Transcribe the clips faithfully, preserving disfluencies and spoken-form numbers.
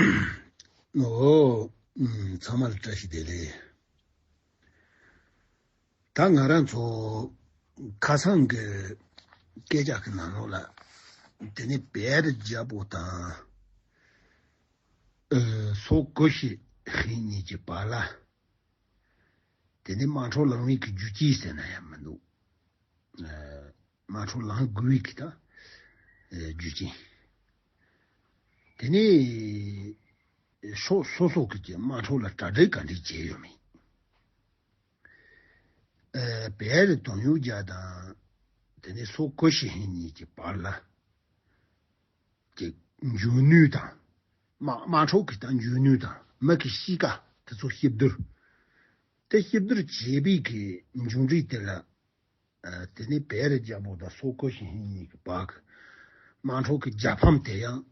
ཨོ། ཨུམ། ཚང་མ་ལ་བཀྲ་ཤིས་བདེ་ལེགས། ད་ང་རང་ཚོ་ཁ་སང་གི་སྐད་ཆ་གི་ནང་ལོགས་ལ། དེ་ནས་བེ་རི་རྒྱལ་པོ་དང་། ཨ། སོག་གོ་ཤི་ཧིན་གཉིས་ཀྱི་བར་ལ། དེ་ནས་དམག་འཁྲུག་ལངས་བའི་གི་རྒྱུ་རྐྱེན་ཟེར་ན་ཡང་མི་འདུག་ཨ། དམག་འཁྲུག་ལངས་དགོས་པའི་གི་ད། ཨ། རྒྱུ་རྐྱེན། དེ་ནས་ཕྱོགས་སོ་སོ་གི་གི་དམག་འཁྲུག་ལ་གྲ་སྒྲིག་ག་འདྲས་བྱས་ཡོད་མེད། ཨ། བེ་རི་དོན་ཡོད་རྒྱལ་དང་། དེ་ནས་སོག་གོ་ཤི་ཧིན་གཉིས་ཀྱི་བར་ལ། ཀྱི་འཇོན་ནུས་དང་། དམག་དམག་འཁྲུག་གི་ད་འཇོན་ནུས་དང་མི་གི་གཤིས་ཀ་དེ་ཚོ་གཤིབ་བསྡུར། དེ་གཤིབ་བསྡུར་བྱས་པའི་གི་མཇུག་འབྲས་དེ་ལ། ཨ། དེ་ནས་བེ་རི་རྒྱལ་པོ་དང་སོག་གོ་ཤི་ཧིན་གཉིས་ཀྱི་བར་གྱི་དམག་འཁྲུག་གི་རྒྱལ་ཕམ་དེ་ཡང་།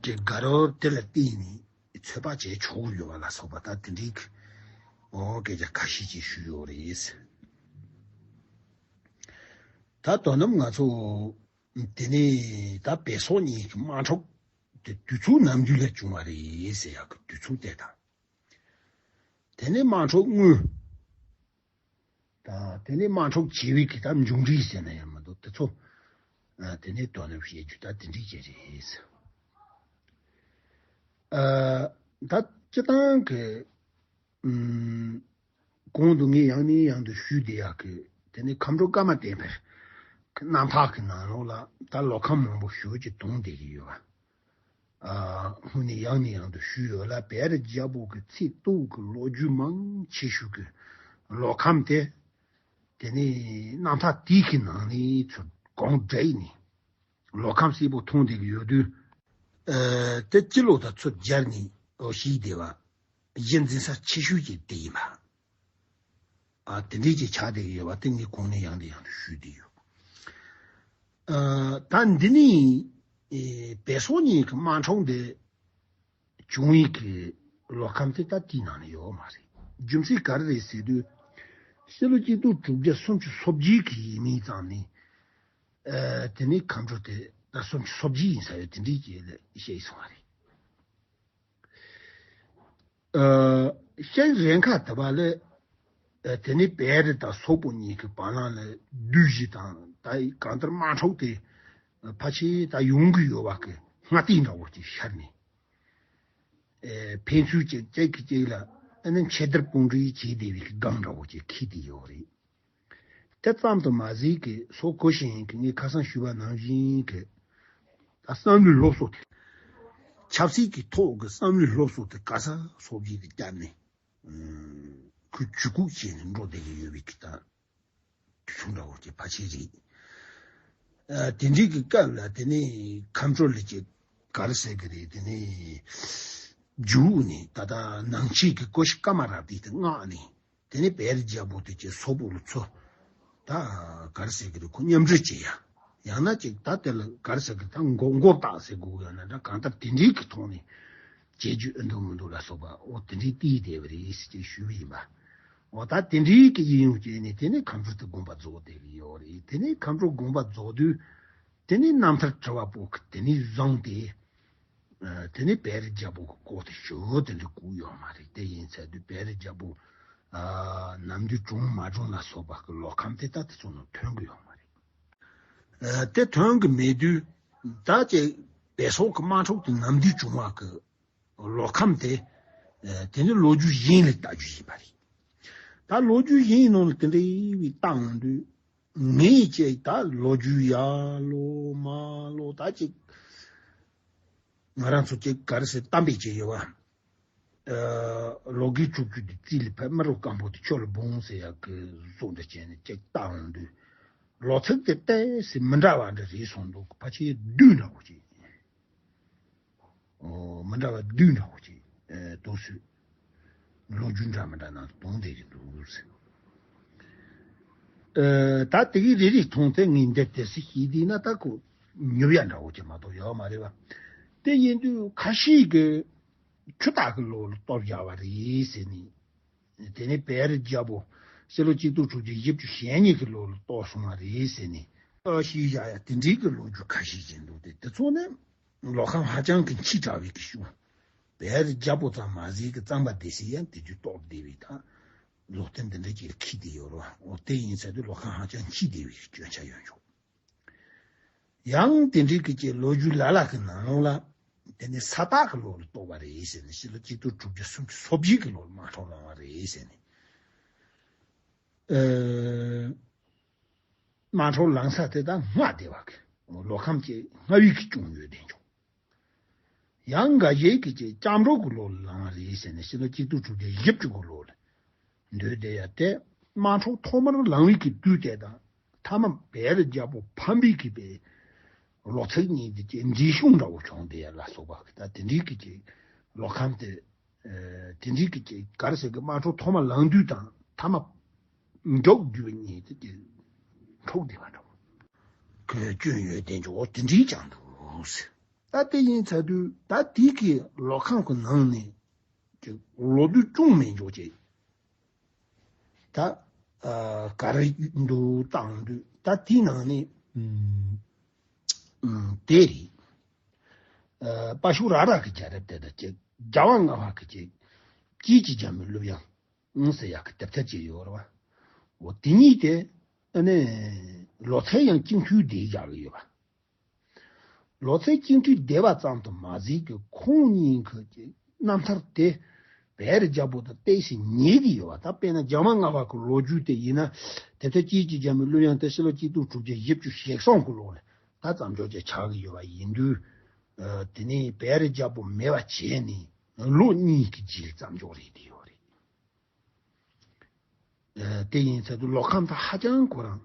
གི་དགའ་རབ་དེ་ལ་བརྟེན་ནས་ཚོད་དཔག་བྱས་ཆོག་ཡོད་པ་ལ་སོགས་པ་ད་དེ་འདྲའི་གི། ཨོ། སྐད་ཆ་ཁ་ཤས་ཅིག་ཞུས་ཡོད་རེད། ད་དོ་ནམ་ང་ཚོ། དེ་ནས་ད་བེ་སོག་གཉིས་ཀྱི་དམག་འཁྲུག་དེ་དུས་ཚོད་ནམ་རྒྱུན་ལ་བྱུང་བ་རེད་ཟེར་ཡག་གི་དུས་ཚོད་དེ་དང་། དེ་ནས་དམག་འཁྲུག་སྔོན། དང་། དེ་ནས་དམག་འཁྲུག་བྱས་པའི་གི་ད་མཇུག་འབྲས་ཟེར་ན་ཡང་མི་འདུག་དེ་ཚོ། ཨ། དེ་ནས་དོ་ནམ་བཤད་རྒྱུ་ད་དེ་འདྲས་ཅིག་རེད། ཨ། ད་སྤྱིར་བཏང་གི། ཨུམ། གོང་དུ་ངས་ཡང་ནས་ཡང་དུ་ཞུས་བསྡད་ཡག་གི། དེ་ནས་ཁམས་སྤྲུལ་ཀརྨ་བསྟན་འཕེལ་གྱི་རྣམ་ཐར་གྱི་ནང་ལོགས་ལ་ད་ལོ་ཁམས་མང་པོ་ཞེ་ཅིག་དོན་བསྡད་ཀྱི་ཡོད་པ། ཨ། སྔོན་ནས་ཡང་ནས་ཡང་དུ་ཞུས་ཡོད་ལ། བེ་རི་རྒྱལ་པོ་གི་ཚེ་སྟོད་ཀྱི་ལོ་རྒྱུས་མང་ཆེ་ཤོས་ཀྱི་ལོ་ཁམས་དེ། དེ་ནས་རྣམ་ཐར་དེའི་གི་ནང་ནས་ཚུར་གོང་བསྒྲིགས་ནས་ལོ་ཁམས་གསལ་པོ་མཐོང་བསྡད་ཀྱི་ཡོད་དུས། ཨ། དེ་སྤྱི་ལོ་དང་ཚུར་སྦྱར་ནས། ཨོ། ཞིག་བསྡད་པ། གཞི་འཛིན་ས་ཆེ་ཤོས་ཀྱི་དེ་ཡིན་པ། ཨ། དེ་འདྲས་ཀྱི་ཆགས་བསྡད་ཀྱི་ཡོད་པ་དེ་ངས་གོང་ནས་ཡང་ནས་ཡང་དུ་ཞུས་བསྡད་ཡོད། ཨ། ད་འདི་ནི། ཨེ། བེ་སོག་གཉིས་ཀྱི་དམག་འཁྲུག་འདི་བྱུང་བའི་གི་ལོ་ཁམས་དེ་ད་དེའི་ནང་ནས་ཡོད་མ་རེད། རྒྱུ་མཚན་ག་རེ་རེད་ཟེར་དུས། ཕྱི་ལོ་གཅིག་སྟོང་དྲུག་བརྒྱ་སུམ་ཅུ་སོ་བརྒྱད་ཀྱི་ཡིན་མིན་ཙམ་ནས། ཨ། དེ་ནས་ཁམས་འགྲོ་དེ་ད་སུམ་ཅུ་སོ་བརྒྱད་ཡིན་ས་ཡོད་དེ་འདྲའི་གི་ལ་བཤད་སོང་བ་རེད། ཨ། ཤིང་རེ་ཁ་དེ་བ་ལ། ཨ། དེ་ནས་བེ་རི་དང་སོག་པོ་གཉིས་ཀྱི་བར་ལ་ལ་བདུད་བཞི་དང་ད་གང་ལྟར་དམག་འཁྲུག་དེ་ཕལ་ཆེར་ད་ཡོང་གི་ཡོད་པ་གི་སྔ་ལྟས་འདྲ་བོ་ཅིག་ཤར་ནས། ཨེ། ཕན་ཚུན་གཅིག་གཅིག་གིས་གཅིག་ལ་ཨ་ནི་མཆེ་སྡེར་དཔུང་སྒྲིག་བྱས་བསྡད་པའི་གི་སྒང་འདྲ་བོ་ཅིག་འཁེལ་བསྡད་ཡོད་རེད། དེ་ཙམ་དུ་མ་ཟད་ཀི་སོག་གོ་ཤི་ཧིན་གི་ངས་ཁ་སང་ཞུས་པ་ནང་བཞིན་གི་ད་བསམ་བློའི་སློབ་གསོ་དེ། ཆབ་སྲིད་ཀྱི་ཐོག་གི་བསམ་བློའི་སློབ་གསོ་དེ་ག་ས་སོག་གི་གི་བསྐྱར་ནས། ཨུམ། ཁོས་ཇུས་འགོད་བྱས་ནས་འགྲོ་བསྡད་ཀྱི་ཡོད་པའི་གི་ད་དུས་ཆུང་འདྲ་བོ་ཅིག་ཕལ་ཆེར་རེད། ཨ། དེ་འདྲའི་གི་སྐབས་ལ་དེ་ནས་ཁམས་སྤྲུལ་ལ་ཅིག་ག་རེ་ཟེར་གི་རེད། དེ་ནས་རྒྱུགས་ནས་ད་ལྟ་ནང་ཆོས་ཀྱི་ཀོ་ཤ་ཀ་མ་ར་བི་དེ་མངགས་ནས། དེ་ནས་བེ་རི་རྒྱལ་པོ་དེ་ཅིག་སོག་པོ་ལ་ཚུར་ད་ག་རེ་ཟེར་གི་རེད། ཁོ་མཉམ་འབྲེལ་བྱེད་ཡ། ཡང་ན་ཅིག་ད་དེ་ལ་ག་རེ་ཟེར་གི་རེད། ད་མགོ་མགོ་བཏགས་ཟེར་དགོས་ཡོད་ན་འདྲ། གང་ལྟར་དེ་འདྲའི་གི་ཐོག་ནས་བྱེད་རྒྱུ་ཨེ་འདུག་མི་འདུག་ལ་སོགས་པ། འོ། དེ་འདྲའི་བལྟས་བསྡད་པ་རེད་ཟེར་ཅིག་ཞུས་པ་ཡིན་པ། འོ། ད་དེ་འདྲའི་གི་ཡིན་ཡོང་བྱས་ནས་དེ་ནས་ཁམས་སྤྲུལ་དེ་དགོངས་པ་རྫོགས་བསྡད་གི་ཡོད་རེད། དེ་ནས་ཁམས་སྤྲུལ་དགོངས་པ་རྫོགས་དུས། དེ་ནས་རྣམ་ཐར་བྲི་བ་པོ་གི་དེ་ནས་བཟུང་སྟེ། ཨ། དེ་ནས་བེ་རི་རྒྱལ་པོ་གི་སྐོར་དེ་ཞུ་དེ་འདྲ་གོ་ཡོད་མ་རེད། དེ་ཡིན་ཚར་དུས་བེ་རི་རྒྱལ་པོ། ཨ། ནམ་དུས་བྱུང་མ་བྱུང་ལ་སོགས་པ་གི་ལོ་ཁམས་དེ་ད་དེ་ཚོ་ནང་ཐོན་གི་ཡོད་མ་རེད། ཨ། དེ་ཐོན་གི་མེད་དུས་ད་ཅིག་བེ་སོག་གི་དམག་འཁྲུག་དེ་ནམ་དུས་བྱུང་བ་གི་ལོ་ཁམས་དེ། ཨ། དེ་ནི་ལོ་རྒྱུས་གཞན་ལ་ལྟ་རྒྱུ་ཡིན་པ་རེད། ད་ལོ་རྒྱུས་གཞན་ནང་ལ་དེ་འདྲ་བའི་བལྟ་འོང་དུས། ངས་ཅིག་ད་ལོ་རྒྱུས་ཡར་ལོ་མར་ལོ་ད་ཅིག་ང་རང་ཚོ་ཅིག་ག་རེ་ཟེར་གཏམ་དཔེ་ཅིག་ཡོད་པ། ཨ། ལོ་རྒས་དྲུག་ཅུ་དེ་རྩིས་ལ་ཕེབས། མི་རབས་སྐམ་པོ་དེ་ཆོས་ལ་སྦྱོང་ཟེར་ཡག་གི་བཟོ་འདྲ་བྱས་ནས་ཅིག་བལྟ་འོང་དུས། ལོ་ཚིགས་དེ་ཏོག་ཙམ་མི་འདྲ་བ་འདྲ་རེད་སོང་འདུག་ཕལ་ཆེར་བདུན་འདྲ་བོ་ཅིག་ཨོ། མི་འདྲ་བ་བདུན་འདྲ་བོ་ཅིག་ཨེ། དུས་ཚོད། ལོ་རྒྱུས་འདྲ་མི་འདྲ་ནང་དུ་གཏོང་བསྡད་ཀྱི་འདུག་ཟེར། ཨེ། ད་དེ་གི་རེ་རེ་མཐོང་ཚེ་ངས་འདིར་དེ་སྲིད་ཤེས་བསྡད་ན་ད་ཁོ་ཉོབ་ཡ་འདྲ་བོ་ཅིག་མ་གཏོགས་ཡོད་མ་རེད་པ། དེ་ཡིན་དུས་ཁ་ཤས་ཀྱིས་ཆུ་སྟག་གི་ལོ་ལ་གཏོར་བཞག་པ་རེད་ཟེར་ནས། དེ་ནས་བེ་རི་རྒྱལ་པོ་ཕྱི་ལོ་གཅིག་སྟོང་དྲུག་བརྒྱ་བཞི་བཅུ་ཞེ་གཉིས་ཀྱི་ལོ་ལ་གཏོར་སོང་བ་རེད་ཟེར་ནས། ཨ། ཤེས་བཞག་ཡ་དེ་འདྲའི་གི་ལོ་རྒྱུས་ཁ་ཤས་ཅིག་འདུག་སྟེ། དེ་ཚོ་ནི་ལོ་ཁམས་ཧ་ཅང་གི་འཕྱི་དྲགས་པའི་གི་ཤུགས། བལ་རྒྱལ་པོ་ཙམ་མ་ཟད་ཀྱི་གཙང་པ་སྡེ་སྲིད་ཡང་དེ་དུས་གཏོར་བསྡད་པའི་ད་ལོག་རྟེན་འདི་འདྲ་ཅིག་འཁྱེར་བསྡད་ཡོད་རེད་བ། འོ་དེ་ཡིན་ཚད་དུ་ལོ་ཁམས་ཧ་ཅང་འཁྱེར་བསྡད་པའི་སྐྱོན་ཆ་ཡོད་འཇོག་ཡང་དེ་འདྲའི་གི་ཅིག་ལོ་རྒྱུས་ལ་ལ་གི་ནང་ལོགས་ལ། དེ་ནས་ས་སྟག་གི་ལོ་ལ་གཏོགས་པ་རེད་ཟེར་ནས། ཕྱི་ལོ་གཅིག་སྟོང་དྲུག་བརྒྱ་སུམ་ཅུ་སོ་བརྒྱད་ཀྱི་ལོ་ལ་དམག་འཁྲུག་ལངས་པ་རེད་ཟེར་ནས། ཨ། དམག་འཁྲུག་ལངས་ས་དེ་དག་མངའ་སྡེ་བ་གི་ལོ་ཁམས་ཀྱི་མངའ་དབྱིག་གི་སྐྱོང་ཡོད་དེ་འཇོག་ཡང་འགའ་ཞིག་གིས་ཀྱི་སྐྱབས་འགྲོ་གི་ལོ་ལ་ལངས་པ་རེད་ཟེར་ནས། ཕྱི་ལོ་གཅིག་སྟོང་དྲུག་བརྒྱ་བཞི་བཅུ་གི་ལོ་ལ་འདོད་དེ་ཡ། དེ་དམག་འཁྲུག་ཐོག་མར་ལངས་པའི་གི་དུས་དེ་དང་། མཐའ་མ་བལ་རྒྱལ་པོ་ཕམ་པའི་གི་པའི་ལོ་ཚིགས་གཉིས་དེ་ཀྱི་འདྲིས་གཞུང་འདྲ་བོ་བྱུང་དེ་ཡ་ལ་སོགས་པ་གི་ད་དེ་འདྲའི་གི་ཀྱི་ལོ་ཁམས་དེ། ཨ། དེ་འདྲའི་གི་ཀྱི་ག་རེ་ཟེར་གི། དམག་འཁྲུག་ཐོག་མ་ལངས་དུས་དང་མཐའ་མ་མགྱོགས་བསྡུས་པ་གཉིས་དེ་ཀྱི་འཁྲུག་བསྡད་པ་འདྲ་བོ་གི་སྐྱོན་ཡོད་དེ་འཇོག་དེ་འདྲའི་ཀྱང་འདུག་ད་དེ་ཡིན་ཚར་དུས་ད་དེ་གི་ལོ་ཁམས་ཀྱི་ནང་ནས་ཀྱི་ལོ་དུས་ཅུང་མི་འཇོག་ཅིག་ད་ཨ་ག་རེ་འདུག་བཏང་དུས་ད་དེའི་ནང་ནས་ཨུམ་ཨུམ་དེ་རེད། ཨ་དཔའ་ཤོད་ར་ར་གི་རྒྱལ་རབས་དེ་དང་ཅིག་རྒྱལ་བ་ལྔ་པ་གི་ཅིག་སྐྱེས་ཀྱི་རྒྱ་མི་ཀླུ་དབྱངས་ཟེར་ཡག་གི་དེབ་ཐེར་ཅིག་ཡོད་རེད་བ། འོ་དེ་གཉིས་དེ་ཨ་ནི་ལོ་ཚད་ཡང་གཅིག་མཐུན་བསྡད་བཞག་གི་ཡོད་པ། ལོ་ཚད་གཅིག་མཐུན་བསྡད་པ་ཙམ་དུ་མ་ཟད་ཀྱི་ཁོང་གཉིས་ཀྱི་རྣམ་ཐར་དེ་བལ་རི་རྒྱལ་པོ་དང་ཏོག་ཙམ་ཉེ་གི་ཡོད་པ། ད་དཔེར་ན་རྒྱལ་བ་ལྔ་པ་གི་ལོ་རྒྱུས་དེ་ཡིན་ན། དེབ་ཐེར་སྐྱེས་ཀྱི་རྒྱ་མི་ཀླུ་དབྱངས་དེ་ཕྱི་ལོ་གཅིག་སྟོང་དྲུག་བརྒྱ་བཞི་བཅུ་ཞེ་གསུམ་གི་ལོ་ལ་ད་བརྩམས་ཆོས་ཅིག་ཆགས་ཀྱི་ཡོད་པ་ཡིན་དུས། ཨ་དེ་ནས་བལ་རི་རྒྱལ་པོ་མེད་པ་བྱས་ནས་ལོ་གཉིས་ཀྱི་རྗེས་ལ་བརྩམས་ཆོས་རེད་དེ་ཡོད་རེད། ཨ་དེ་ཡིན་ཚེ་དུ་ལོ་ཁམས་དང་ཧ་ཅང་ཁོ་རང་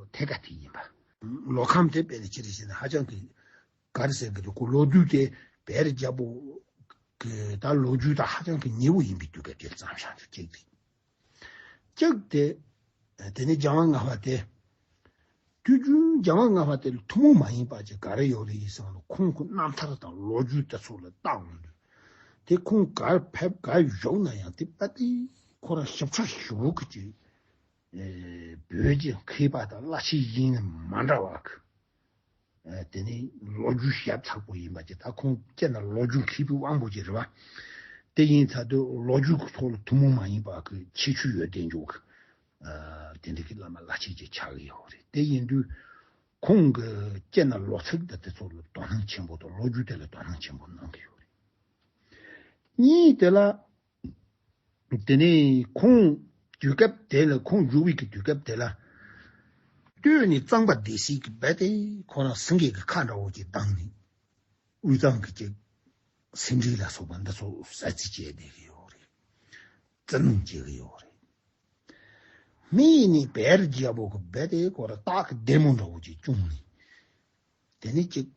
ཐད་ཀ་དེ་ཡིན་པ། ལོ་ཁམས་དེ་དཔེ་ནས་ཅི་རེད་ཟེར་ན་ཧ་ཅང་གི་ག་རེ་ཟེར་གི་འདུག་ཁོ་ལོ་དུས་དེ་བལ་རི་རྒྱལ་པོ་གི་ད་ལོ་རྒྱུས་དང་ཧ་ཅང་གི་ཉེ་བོ་ཡིན་པའི་དུས་སྐབས་དེར་བརྩམས་བཞག་འདུག་ཅིག་རེད། གཅིག་དེ། དེ་ནས་རྒྱལ་བ་ལྔ་པ་དེ། དུས་རྒྱུན་རྒྱལ་བ་ལྔ་པ་དེ་ལ་ཐུན་མོང་མ་ཡིན་པ་ཅིག་ག་རེ་ཡོད་རེད་ཡིན་བསམ་ན། ཁོང་གི་རྣམ་ཐར་དང་ལོ་རྒྱུས་དེ་ཚོ་ལ་བལྟ་འོང་དུས། དེ་ཁོང་གར་ཕེབས་གར་བཞུགས་ན་ཡང་དེ་ད་དེ་ཁོ་རང་ཞིབ་ཕྲ་ཞེ་པོ་གི་ཅིག་ཨེ་བོད་ཀྱི་མཁས་པ་དང་བླ་ཆེན་ཡིན་མ་འདྲ་བ་གི། ཨ་དེ་ནི་ལོ་རྒྱུས་ཞིབ་ཚགས་པོ་ཡིན་པ་ཅིག་ད་ཁོང་སྤྱིར་ན་ལོ་རྒྱུས་མཁས་པའི་དབང་པོ་ཅིག་རེད་བ། དེ་ཡིན་ཚར་དུས་ལོ་རྒྱུས་ཀྱི་ཐོག་ལ་ཐུན་མོང་མ་ཡིན་པ་གི་ཁྱད་ཆོས་ཡོད་དེ་འཇོག་གི། ཨ་དེ་འདྲ་གི་བླ་མ་བླ་ཆེན་ཅིག་ཆགས་ཀྱི་ཡོད་རེད། དེ་ཡིན་དུས་ཁོང་གི་སྤྱིར་ན་ལོ་ཚིགས་དང་དེ་ཚོ་ལ་དོ་སྣང་ཆེན་པོ་དང་ལོ་རྒྱུས་དེ་ལ་དོ་སྣང་ཆེན་པོ་གནང་གི་ཡོད་རེད། གཉིས་དེ་ལ། དེ་ནས་ཁོང་དུས་སྐབས་དེ་ལ་ཁོང་བཞུགས་པའི་གི་དུས་སྐབས་དེ་ལ། སྟོད་ནས་གཙང་པ་སྡེ་སྲིད་ཀྱི་རྦད་དེ་ཁོ་རང་སེང་གེ་གི་ཁ་འདྲ་བོ་ཅིག་བཏང་ནས། དབུས་གཙང་གི་ཅིག་སེ་འབྲས་ལ་སོགས་པ་འདི་ཚོ་ཟ་རྩིས་བྱས་བསྡད་ཀྱི་ཡོད་རེད། བཙན་གནོན་བྱེད་ཀྱི་ཡོད་རེད། སྨད་ནས་བལ་རྒྱལ་པོ་གི་རྦད་དེ་ཁོ་རང་སྟག་གི་སྡེར་མོ་འདྲ་བོ་ཅིག་བསྐྱོན་ནས། དེ་ནས་ཅིག་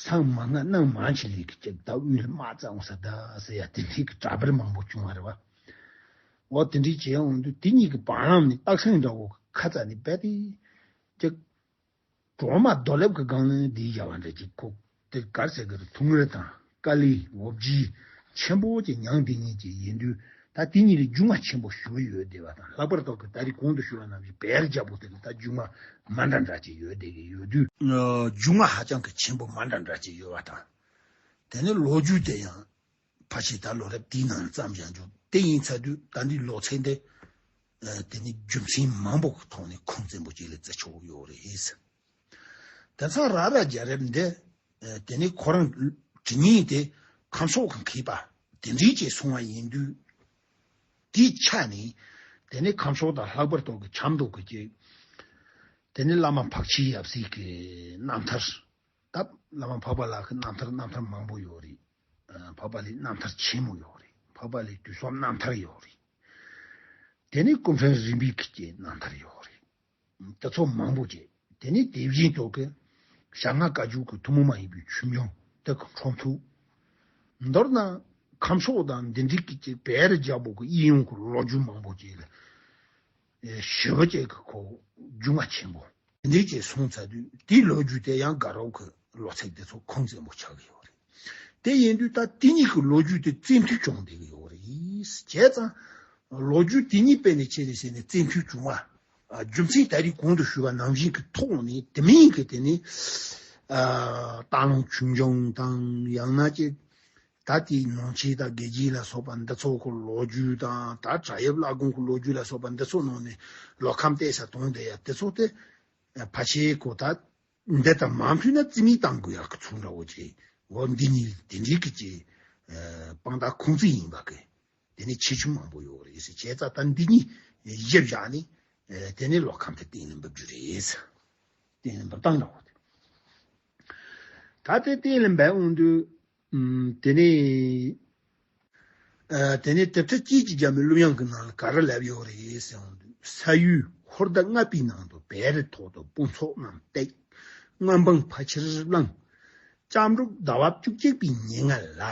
སང་མ་སྔ་གནངས་མ་ཕྱི་ལས་ཀྱི་ཅིག་ད་དབུས་ལ་དམག་བཙལ་འོང་ས་ད་ཟེར་ཡ་དེ་འདྲའི་གི་གྲ་སྒྲིག་མང་པོ་བྱུང་བ་རེད་བ། འོ་དེ་འདྲའི་བྱས་འོང་དུས་དེ་གཉིས་ཀྱི་བར་ལམ་ནས་སྟག་སེང་འདྲ་བོ་ཁ་ཙ་ནས་རྦད་དེ་ཅིག་གྲོག་མ་རྡོ་ལེབ་ཀྱི་སྒང་ལ་བསྡད་བཞག་པ་འདྲ་ཅིག་ཁོ་དེ་ག་རེ་ཟེར་གི་རེད། ཐུང་ངེར་དང་དཀའ་ལས་འོ་བརྒྱལ་ཆེན་པོ་ཅིག་མྱངས་དེ་གཉིས་ཅིག་ཡིན་དུས། ད་དེ་གཉིས་ལ་རྒྱུས་མངའ་ཆེན་པོ་ཞེ་པོ་ཡོད་བསྡད་པ་དང་། ལྷག་པར་དུ་གི་ད་རེས་གོང་དུ་ཞུས་པ་ནང་བཞིན་བལ་རྒྱལ་པོ་དེ་ལ་ད་རྒྱུས་མངའ་མ་འདྲ་འདྲ་ཅིག་ཡོད་བསྡད་ཀྱི་ཡོད་དུས། ཨ་རྒྱུས་མངའ་ཧ་ཅང་གི་ཆེན་པོ་མ་འདྲ་འདྲ་ཅིག་ཡོད་པ་དང་། དེ་ནས་ལོ་རྒྱུས་དེ་ཡང་ཕལ་ཆེར་ད་ལོ་རབས་དེའི་ནང་བརྩམས་བཞག་འཇོག་དེ་ཡིན་ཚར་དུས་ད་འདི་ལོ་ཚད་འདི་ཨ་དེ་ནི་རྒྱུ་མཚན་མང་པོ་གི་ཐོག་ནས་ཁུངས་བཙན་པོ་ཅིག་ལ་བརྩི་ཆོག་ཡོད་རེད། དེང་སང་ར་ར་རྒྱལ་རབས་འདི། ཨ་དེ་ནི་ཁོ་རང་དྲི་ངན་དེ་ཁམས་ཕྱོགས་ཀྱི་མཁས་པ་དེ་འདྲའི་ཅིག་གསུང་བ་ཡིན་དུས། དེའི་ཆ་ནས་དེ་ནི་ཁམས་ཕྱོགས་དང་ལྷག་པར་དུ་གི་ཆབ་མདོ་གི་ཅིག་དེ་ནི་བླ་མ་འཕགས་ཆེན་ཡབ་སྲས་ཀྱི་རྣམ་ཐར། ད་བླ་མ་འཕགས་པ་ལྷ་གི་རྣམ་ཐར་རྣམ་ཐར་མང་པོ་ཡོད་རེད། ཨ་འཕགས་པ་ལྷའི་རྣམ་ཐར་ཆེན་མོ་ཡོད་རེད། འཕགས་པ་ལྷའི་དུས་གསུམ་རྣམ་ཐར་ཡོད་རེད། དེ་ནི་སྐུ་ཕྲེང་རིམ་པའི་གི་ཅིག་རྣམ་ཐར་ཡོད་རེད། དེ་ཚོ་མང་པོ་ཅིག་དེ་ནི་དེ་བཞིན་དུ་གི་ཞྭ་ལྔ་བཀའ་བརྒྱུད་ཀྱི་ཐུན་མོང་མ་ཡིན་པའི་ཆོས་འབྱུང་དེ་གི་འཁྲུངས་ཐུབ། མདོར་ན་ཁམས་ཕྱོགས་དང་འདི་འདྲའི་གི་ཅིག་བལ་རི་རྒྱལ་པོ་གི་དབྱིན་ཡུལ་གི་ལོ་རྒྱུས་མང་པོ་ཅིག་ལ་ཞེ་པོ་ཅིག་གི་ཁོ་རྒྱུས་མངའ་ཆེན་པོ། དེ་འདྲའི་ཅིག་སོང་ཚར་དུས་དེའི་ལོ་རྒྱུས་དེ་ཡང་དགའ་རབ་ཀྱི་ལོ་ཚིགས་དེ་ཚོ་ཁུངས་བཙན་པོ་ཆགས་ཀྱི་ཡོད་རེད། དེ་ཡིན་དུས་ད་དེ་གཉིས་ཀྱི་ལོ་རྒྱུས་དེ་བཙན་མཐུད་བྱུང་བསྡད་ཀྱི་ཡོད་རེད། བྱས་ཙང་ལོ་རྒྱུས་དེ་གཉིས་དཔེ་ནས་ཆེ་རེད་ཟེར་ནས་བཙན་མཐུད་བྱུང་བ། ཨ་རྒྱུ་མཚན་ད་རེས་གོང་དུ་ཞུས་པ་ནང་བཞིན་གྱི་ཐོག་ནས་དེ་མིན་གྱི་དེ་ནི་ཨ་སྟག་ལུང་ཆོས་འབྱུང་དང་ཡང་ན་ཅིག་ད་དེའི་ནང་ཆོས་དང་དགེ་རྒྱས་ལ་སོགས་པ་འདི་ཚོ་གི་ལོ་རྒྱུས་དང་ད་བྲག་གཡབ་བླ་སྒང་གི་ལོ་རྒྱུས་ལ་སོགས་པ་འདི་ཚོ་ནང་ནས་བློ་ཁམས་གཏད་ས་དོན་དེ་ཡ་དེ་ཚོ་དེ་ཕལ་ཆེར་གོ་ད་འདི་དང་མ་མཐུན་ན་རྩིས་མེད་བཏང་དགོས་ཡག་གི་ཚུལ་འདྲ་བོ་ཅིག་འོ་འདི་གཉིས་དེ་འདྲའི་གི་ཅིག་དཔང་རྟགས་ཁུངས་བཙུན་ཡིན་པ་གི་དེ་ནི་ཁྱད་ཆོས་མང་པོ་ཡོད་རེད་ཟེར། བྱས་ཙང་ད་འདི་གཉིས་གཞི་བཞག་ནས་དེ་ནི་བློ་ཁམས་དེ་གཏན་ལ་འབེབས་རྒྱུ་རེད་ཟེར། གཏན་ལ་འབེབས་སྟངས་འདྲ་བོ་དེ། ད་དེ་གཏན་ལ་འབེབས་འོང་དུས། ཨམ། དེ་ནས། ཨ། དེ་ནས་དེབ་ཐེར་སྐྱིད་ཀྱི་རྒྱ་མའི་གླུ་དབྱངས་ཀྱི་ནང་ལ་ག་རེ་ལབ་ཡོད་རེད་ཟེར་འོང་དུས། ས་ཡུལ་ཧོར་ཟླ་ལྔ་པའི་ནང་དུ་བེ་རི་ཐོག་ཏུ་དཔུང་ཚོགས་རྣམས་བཏེགས། མངའ་འབངས་ཕལ་ཆེར་བླངས། སྐྱབས་འགྲོ་ཟླ་བ་བཅུ་གཅིག་པའི་ཉེར་ལྔ་ལ།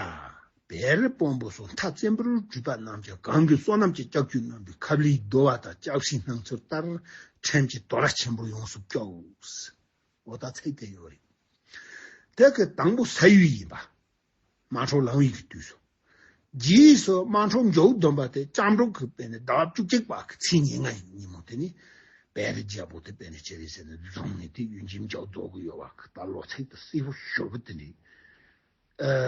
བེ་རི་དཔོན་པོ་སོགས་མཐའ་བཙན་པོར་བྲོས་པ་རྣམས་ཀྱིས་གང་གི་བསོད་ནམས་ཀྱི་ལྕགས་ཀྱུས་གནང་བའི་ཁབ་ལེགས་རྡོལ་བ་དང་ལྕགས་ཕྱེའི་སྣང་ཚུལ་ལྟར། ཁྲིམས་ཀྱི་དོ་ར་ཆེན་པོ་ཡོངས་སུ་བསྐྱབས། འོ་ད་ཚིག་དེ་ཡོད་རེད། དེ་གི་དང་པོ་ས་ཡུལ་ཡིན་པ། དམག་འཁྲུག་ལང་བའི་གི་དུས་སུ། རྗེས་སུ་དམག་འཁྲུག་མཇུག་བསྡོམས་པ་དེ་སྐྱབས་འགྲོ་གི་དཔེ་ནི་ཟླ་བ་བཅུ་གཅིག་པ་གི་ཚེས་ཉེར་ལྔ་ཡི་ཉིན་མོ་དེ་ནི། བེ་རི་རྒྱལ་པོ་དེ་དཔེ་ནི་ཅི་རེད་ཟེར་ན་བཟུང་ནས་དེ་ཡུན་ཅིག་མཇུག་རྫོགས་གི་ཡོད་པ་གི་ད་ལོ་ཚིགས་དེ་གསལ་པོ་ཞེ་པོ་དེ་འདྲ།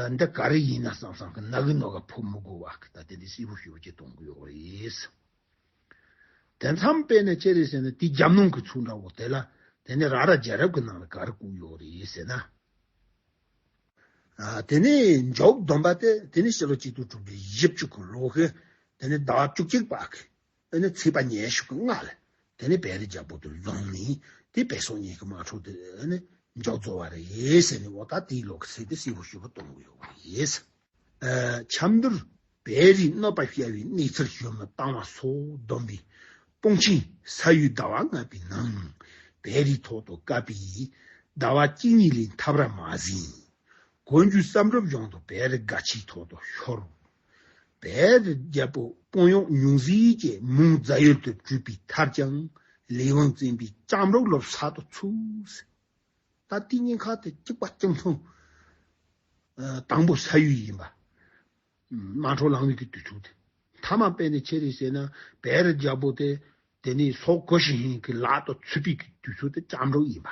ཨ། འདི་ག་རེ་ཡིན་ན་བསམ་བསམ་གི་ནག་གི་ནོ་ག་ཕོ་མི་དགོས་པ་གི་ད་དེ་འདྲ་གསལ་པོ་ཞེ་པོ་ཅིག་གཏོང་གི་ཡོད་རེད། དེ་མཚམས་དཔེ་ནི་ཅི་རེད་ཟེར་ན་དེ་རྒྱབ་ནང་གི་ཚུལ་འདྲ་བོ་དེ་ལ་དེ་ནི་ར་ར་རྒྱལ་རབས་ཀྱི་ནང་ལ་ག་རེ་བཀོད་ཡོད་རེད་ཟེར་ན། ཨ། དེ་ནས་མཇུག་བསྡོམས་པ་དེ་དེ་ནས་ཕྱི་ལོ་ཆིག་སྟོང་དྲུག་བརྒྱ་བཞི་བཅུ་གི་ལོ་གི་དེ་ནས་ཟླ་བ་བཅུ་གཅིག་པ་གི་དེ་ནས་ཚེས་པ་ཉི་ཤུ་གི་སྔ་ལ་དེ་ནས་བེ་རི་རྒྱལ་པོ་དེ་བཟུང་ནས་དེ་བེ་སོག་གཉིས་ཀྱི་དམག་འཁྲུག་དེ་ནས་མཇུག་རྫོགས་པ་རེད་ཟེར་ནས། འོ་ད་དེའི་ལོ་གི་ཚིག་དེ་གསལ་པོ་ཞེ་པོ་གཏོང་གི་ཡོད་པ་རེད། ཨ། ཆབ་མདོར་བེ་རིའི་གནོད་པ་བསྐྱལ་བའི་གནས་ཚུལ་ཞུ་མི་བཏང་བ་སོགས་བསྡོམས་པས། དཔུང་ཆེན་ས་ཡུལ་ཟླ་བ་ལྔ་པའི་ནང་བེ་རིའི་ཐོག་ཏུ་བཀབ་པའི་ཟླ་བ་གཅིག་གཉིས་ལས་འཐབ་ར་མ་ཟིན། གོན་རྒྱུ་བསམ་གྲུབ་གཞུང་དུ་བེ་རི་དགའ་ཆེའི་ཐོག་ཏུ་ཤོར། བེ་རི་རྒྱལ་པོ་དཔོན་གཡོག་ཉུང་ཟད་ཀྱིས་མོན་རྫ་ཡུལ་དུ་བྲོས་པའི་མཐར་ཀྱང་ལས་དབང་བཙན་པོས་སྐྱབས་འགྲོ་ལོ་གསར་དུ་ཚུགས། ད་དེ་གཉིས་ཀ་དེ་གཅིག་པ་གཅིག་མཚུངས། ཨ། དང་པོ་ས་ཡུལ་ཡིན་པ། དམག་འཁྲུག་ལང་བའི་གི་དུས་ཚོད་དེ། མཐའ་མ་དཔེ་ནི་ཅི་རེད་ཟེར་ན་བེ་རི་རྒྱལ་པོ་དེ་དེ་ནས་སོག་གོ་ཤི་ཧིན་གྱི་ལག་ཏུ་ཚུད་པའི་གི་དུས་ཚོད་དེ་སྐྱབས་འགྲོ་ཡིན་པ།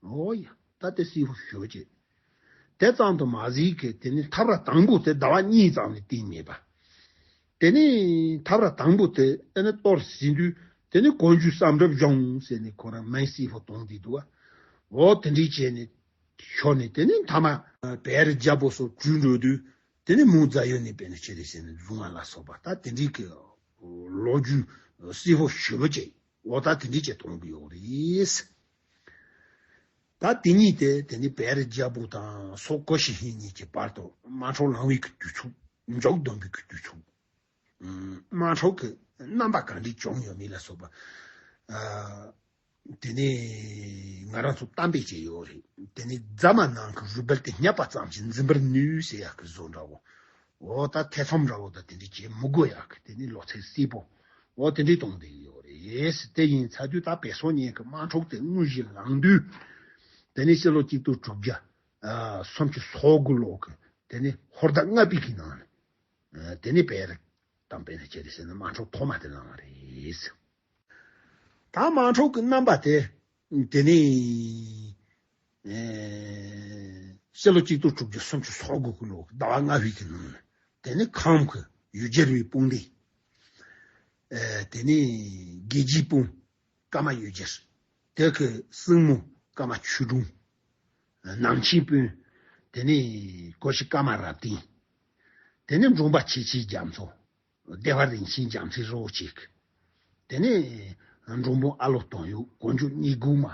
འོ་ཡ། ད་དེ་གསལ་པོ་ཞེ་པོ་ཅིག་དེ་ཙམ་དུ་མ་ཟད་ཀི་དེ་ནི་འཐབ་ར་དང་པོ་དེ་ཟླ་བ་གཉིས་ཙམ་ལས་བརྟན་མེད་པ། དེ་ནས་འཐབ་ར་དང་པོ་དེ་ཨེ་ནི་གཏོར་ཟིན་དུས་དེ་ནི་གོན་རྒྱུ་བསམ་གྲུབ་གཞུང་ཟེར་ནས་ཁོ་རང་མིང་གསལ་པོ་བཏོན་བསྡད་འདུག་བ། འོ་དེ་འདྲའི་བྱས་ནས་ཤོར་ནས་དེ་ནི་མཐའ་མ་བེ་རི་རྒྱལ་པོ་སོགས་བྲོས་འགྲོ་དུས་དེ་ནི་མོན་རྫ་ཡུལ་ནས་དཔེ་ནི་ཅི་རེད་ཟེར་ན་བཟུང་བ་ལ་སོགས་པ་ད་དེ་འདྲའི་གི་ལོ་རྒྱུས་གསལ་པོ་ཞེ་པོ་ཅིག་འོ་ད་དེ་འདྲའི་ཅིག་གཏོང་གི་ཡོད་རེད། ད་དེ་གཉིས་དེ་དེ་ནི་བེ་རི་རྒྱལ་པོ་དང་སོག་གོ་ཤི་ཧིན་གཉིས་ཀྱི་བར་དུ་དམག་འཁྲུག་ལང་བའི་གི་དུས་ཚོད། མཇུག་བསྡོམས་པའི་གི་དུས་ཚོད། ཨུམ། དམག་འཁྲུག་གི་རྣམ་པ་ག་འདྲ་བྱུང་ཡོད་མེད་ལ་སོགས་པ། ཨ། དེ་ནས་ང་རང་ཚོ་གཏམ་དཔེ་ཅིག་ཡོད་རེད། དེ་ནས་རྫ་མ་ནང་གི་རུས་སྦལ་དེ་བསྙབས་པ་ཙམ་གྱིས་འཛིན་པར་ནུས་ཟེར་ཡག་གི་བཟོ་འདྲ་བོ། འོ་ད་ཐེ་ཚོམ་འདྲ་བོ་ད་དེ་འདྲ་བྱེད་མི་དགོས་ཡག་གི་དེ་ནི་ལོ་ཚད་གསལ་པོ། འོ་དེ་འདྲ་གཏོང་བསྡད་ཡོད་རེད། དེ་ཡིན་ཚར་དུས་ད་བེ་སོག་གཉིས་ཀྱི་དམག་འཁྲུག་དེ་དངོས་གཞི་ལངས་དུས། དེ་ནི་ཕྱི་ལོ་གཅིག་སྟོང་དྲུག་བརྒྱ་ཨ་སུམ་ཅུ་སོ་དགུ་ལོ་གི་དེ་ནི་ཧོར་ཟླ་ལྔ་པའི་གི་ནང་ནས། ཨ། དེ་ནི་བེ་རི་དང་དཔེ་ནི་ཅི་རེད་ཟེར་ན་དམག་འཁྲུག་ཐོག་མ་དེ་ལངས་པ་རེད། ད་དམག་འཁྲུག་གི་རྣམ་པ་དེ་དེ་ནི། ཨེ། ཕྱི་ལོ་གཅིག་སྟོང་དྲུག་བརྒྱ་སུམ་ཅུ་སོ་དགུ་གི་ལོ་ཟླ་བ་ལྔ་པའི་གི་ནང་ནས་དེ་ནི་ཁམས་ཀྱི་ཡུལ་གྱར་བའི་དཔུང་སྡེ། ཨེ། དེ་ནི་དགེ་རྒྱས་དཔུང་། ཀརྨ་ཡུལ་གྱར། དེ་གི་སྲིང་མོ་ཀརྨ་ཆོས་སྒྲོན། ནང་ཆེན་དཔོན། དེ་ནི་གོ་ཤྲི་ཀརྨ་རབ་བརྟན། དེ་ནི་འབྲོང་པ་ཆེ་ཆེན་རྒྱ་མཚོ། སྡེ་པ་རིན་ཆེན་རྒྱ་མཚོའི་རོ་གཅིག་དེ་ནས་འབྲོང་བུ་ཨ་ལོ་སྟོང་ཡོད་གོ་འཇུ་གཉིས་སྒོ་མ།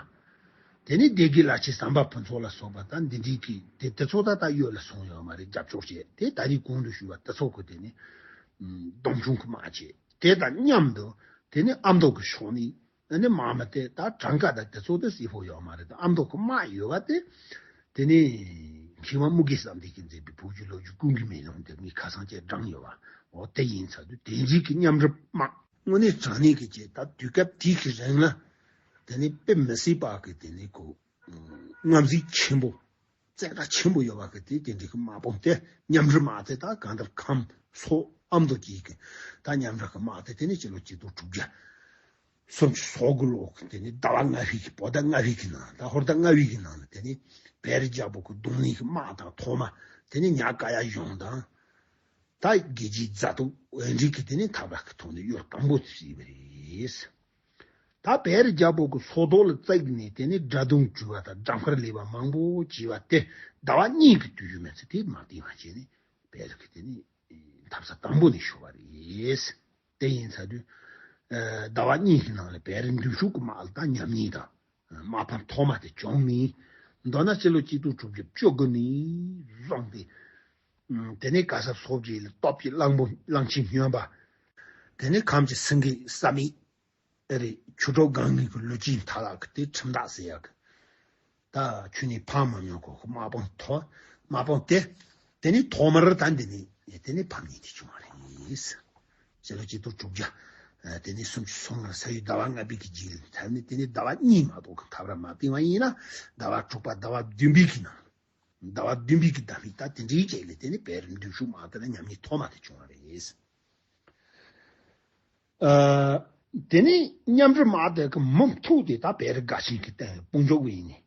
དེ་ནས་སྡེ་དགེ་བླ་ཆེན་ཟམ་པ་ཕུན་ཚོགས་ལ་སོགས་པ་དང་འདི་འདྲའི་གི་དེ་དེ་ཚོ་ད་ལྟ་ཡོད་ལ་སོང་ཡོད་མ་རེད། རྒྱབ་སྐྱོར་བྱས་དེ་ད་རེས་གོང་དུ་ཞུས་པ་དེ་ཚོ་གི་དེ་ནས་སྡོམ་ཆུང་གི་དམག་བྱས་དེ་དང་མཉམ་དུ་དེ་ནས་ཨ་མདོ་གི་ཕྱོགས་ནས་ཨ་ནི་དམག་མི་དེ་ད་གྲངས་ཀ་ད་དེ་ཚོ་དེ་གསལ་པོ་ཡོད་མ་རེད། ད་ཨ་མདོ་གི་དམག་ཡོད་པ་དེ། དེ་ནས་མཁས་དབང་དམུ་དགེ་བསམ་གཏན་གྱིས་མཛད་པའི་བོད་ཀྱི་ལོ་རྒྱུས་ཀུན་གྱི་མེ་ལོང་དེ་ངས་ཁ་སང་བཅས་བགྲངས་ཡོད་པ། འོ་དེ་ཡིན་ཚར་དུས་དེ་འཛིན་གྱི་མཉམ་རུབ་དམག་དངོས་གནས་དྲང་གནས་ཀྱི་ཅིག་ད་དུས་སྐབས་དེའི་གི་རིང་ལ་དེ་ནས་དཔེ་མི་སྲིད་པ་གི་དེ་ནས་ཁོ་རྔམ་བརྗིད་ཆེན་པོ་བཙན་དྲག་ཆེན་པོ་ཡོད་པ་གི་དེ་དེ་འདྲའི་གི་དམག་དཔུང་དེ་མཉམ་རུབ་དམག་དེ་ད་གང་ལྟར་ཁམས་སོག་ཨ་མདོ་གི་གི་ད་མཉམ་རུབ་གི་དམག་དེ་དེ་ནས་སྤྱི་ལོ་གཅིག་སྟོང་དྲུག་བརྒྱ། སུམ་ཅུ་སོ་དགུ་ལོ་གི་དེ་ནི་ཟླ་བ་ལྔ་པའི་གི་བོད་ཟླ་ལྔ་པའི་གི་ནང་ད་ཧོར་ཟླ་ལྔ་པའི་གི་ནང་ལ་དེ་ནི་བེ་རི་རྒྱལ་པོ་གི་གདོང་ལེན་གི་དམག་དང་ཐོག་མ་ དེ་ནི་ཉག་ཀ་ཡ་གཞུང་དང་། ད་རྒྱལ་སྤྱིའི་མཛའ་གཏུག་འོས་འགྲིག་གི་དེ་ནི་ཐབས་ལ་ཐོག་ནས་གཡོ་དང་པོ་བྱས་པ་རེད། ད་བེ་རི་རྒྱལ་པོ་གི་སོ་ཐོག་ལ་བཙུགས་ནས་དེ་ནི་དགྲ་དུང་བྲུས་པ་དང་སྦྲང་དཀར་ལེབ་པ་མང་པོ་བྱས་པ་དེ་ཟླ་བ་གཉིས་ཀྱི་དུས་ཡུན་མི་ཚད་དེ་མ་བཏིང་བ་བྱས་ནས་བེ་རི་གི་དེ་ནི་འཐབ་ས་དང་པོ་ནས་ཤོར་བ་རེད། དེ་ཡིན་ཚར་དུས། ཟླ་བ་གཉིས་ཀྱི་ནང་ལ་བེ་རི་མདུན་ཤུགས་ཀྱི་དམག་ལ་ད་ཉམས་ཉེས་དང་། དམག་དཔུང་ཐོག་མ་དེ་བྱུང་ནས། མདོར་ན་སྤྱི་ལོ་གཅིག་སྟོང་དྲུག་བརྒྱ་བཅུ་དགུ་ནས་བཟུང་སྟེ། དེ་ནས་ག་ས་སོག་རྒྱལ་ལ་སྟོབས་ཀྱི་གླང་པོ་གླང་ཆེན་སྨྱོན་པ། དེ་ནས་ཁམས་ཀྱི་སེང་གེ་ས་མིག་རེད། ཆུ་གྲོག་སྒང་གི་ལུས་ཅན་ཐ་ལག་གི་དེ་ཁྲིམས་བདག་ཟེར་ཡག་གི། ད་ཁྱོད་ནི་ཕམ་མ་མྱོང་གོ། དམག་དཔུང་ཐོག་དམག་དཔུང་དེ། དེ་ནི་ཐོག་མར་ད་འདི་ནི་དེ་ནི་ཕམ་ཉེས་དེ་བྱུང་བ་རེད། ཕྱི་ལོ་གཅིག་སྟོང་དྲུག་བརྒྱ། དེ་ནི་སུམ་ཅུ་སོ་ལྔ་ས་ཡོས་ཟླ་བ་ལྔ་པའི་གི་རྗེས་ལ་ཐ་ནི་དེ་ནི་ཟླ་བ་གཉིས་མ་གཏོགས་གི་ཐབས་ར་མ་བཏིང་བ་ཡིན་ན། ཟླ་བ་དྲུག་པ་ཟླ་བ་བདུན་པའི་གི་ནང་། ཟླ་བ་བདུན་པའི་གི་ཟླ་མིག་ད་དེ་འདྲའི་རྗེས་ལ་དེ་ནི་བེ་རི་མདུན་ཤུགས་དམག་དེ་ལ་ཉམས་ཉེས་ཐོག་མ་དེ་བྱུང་བ་རེད། ཨ། དེ་ནས་མཉམ་འབྲེལ་དམག་དེ་གི་མུ་མཐུད་དེ་ད་བེ་རི་དགའ་ཆེན་གྱི་སྟེང་ལ་དཔུང་འཇོག་གི་ཡིན་ནི།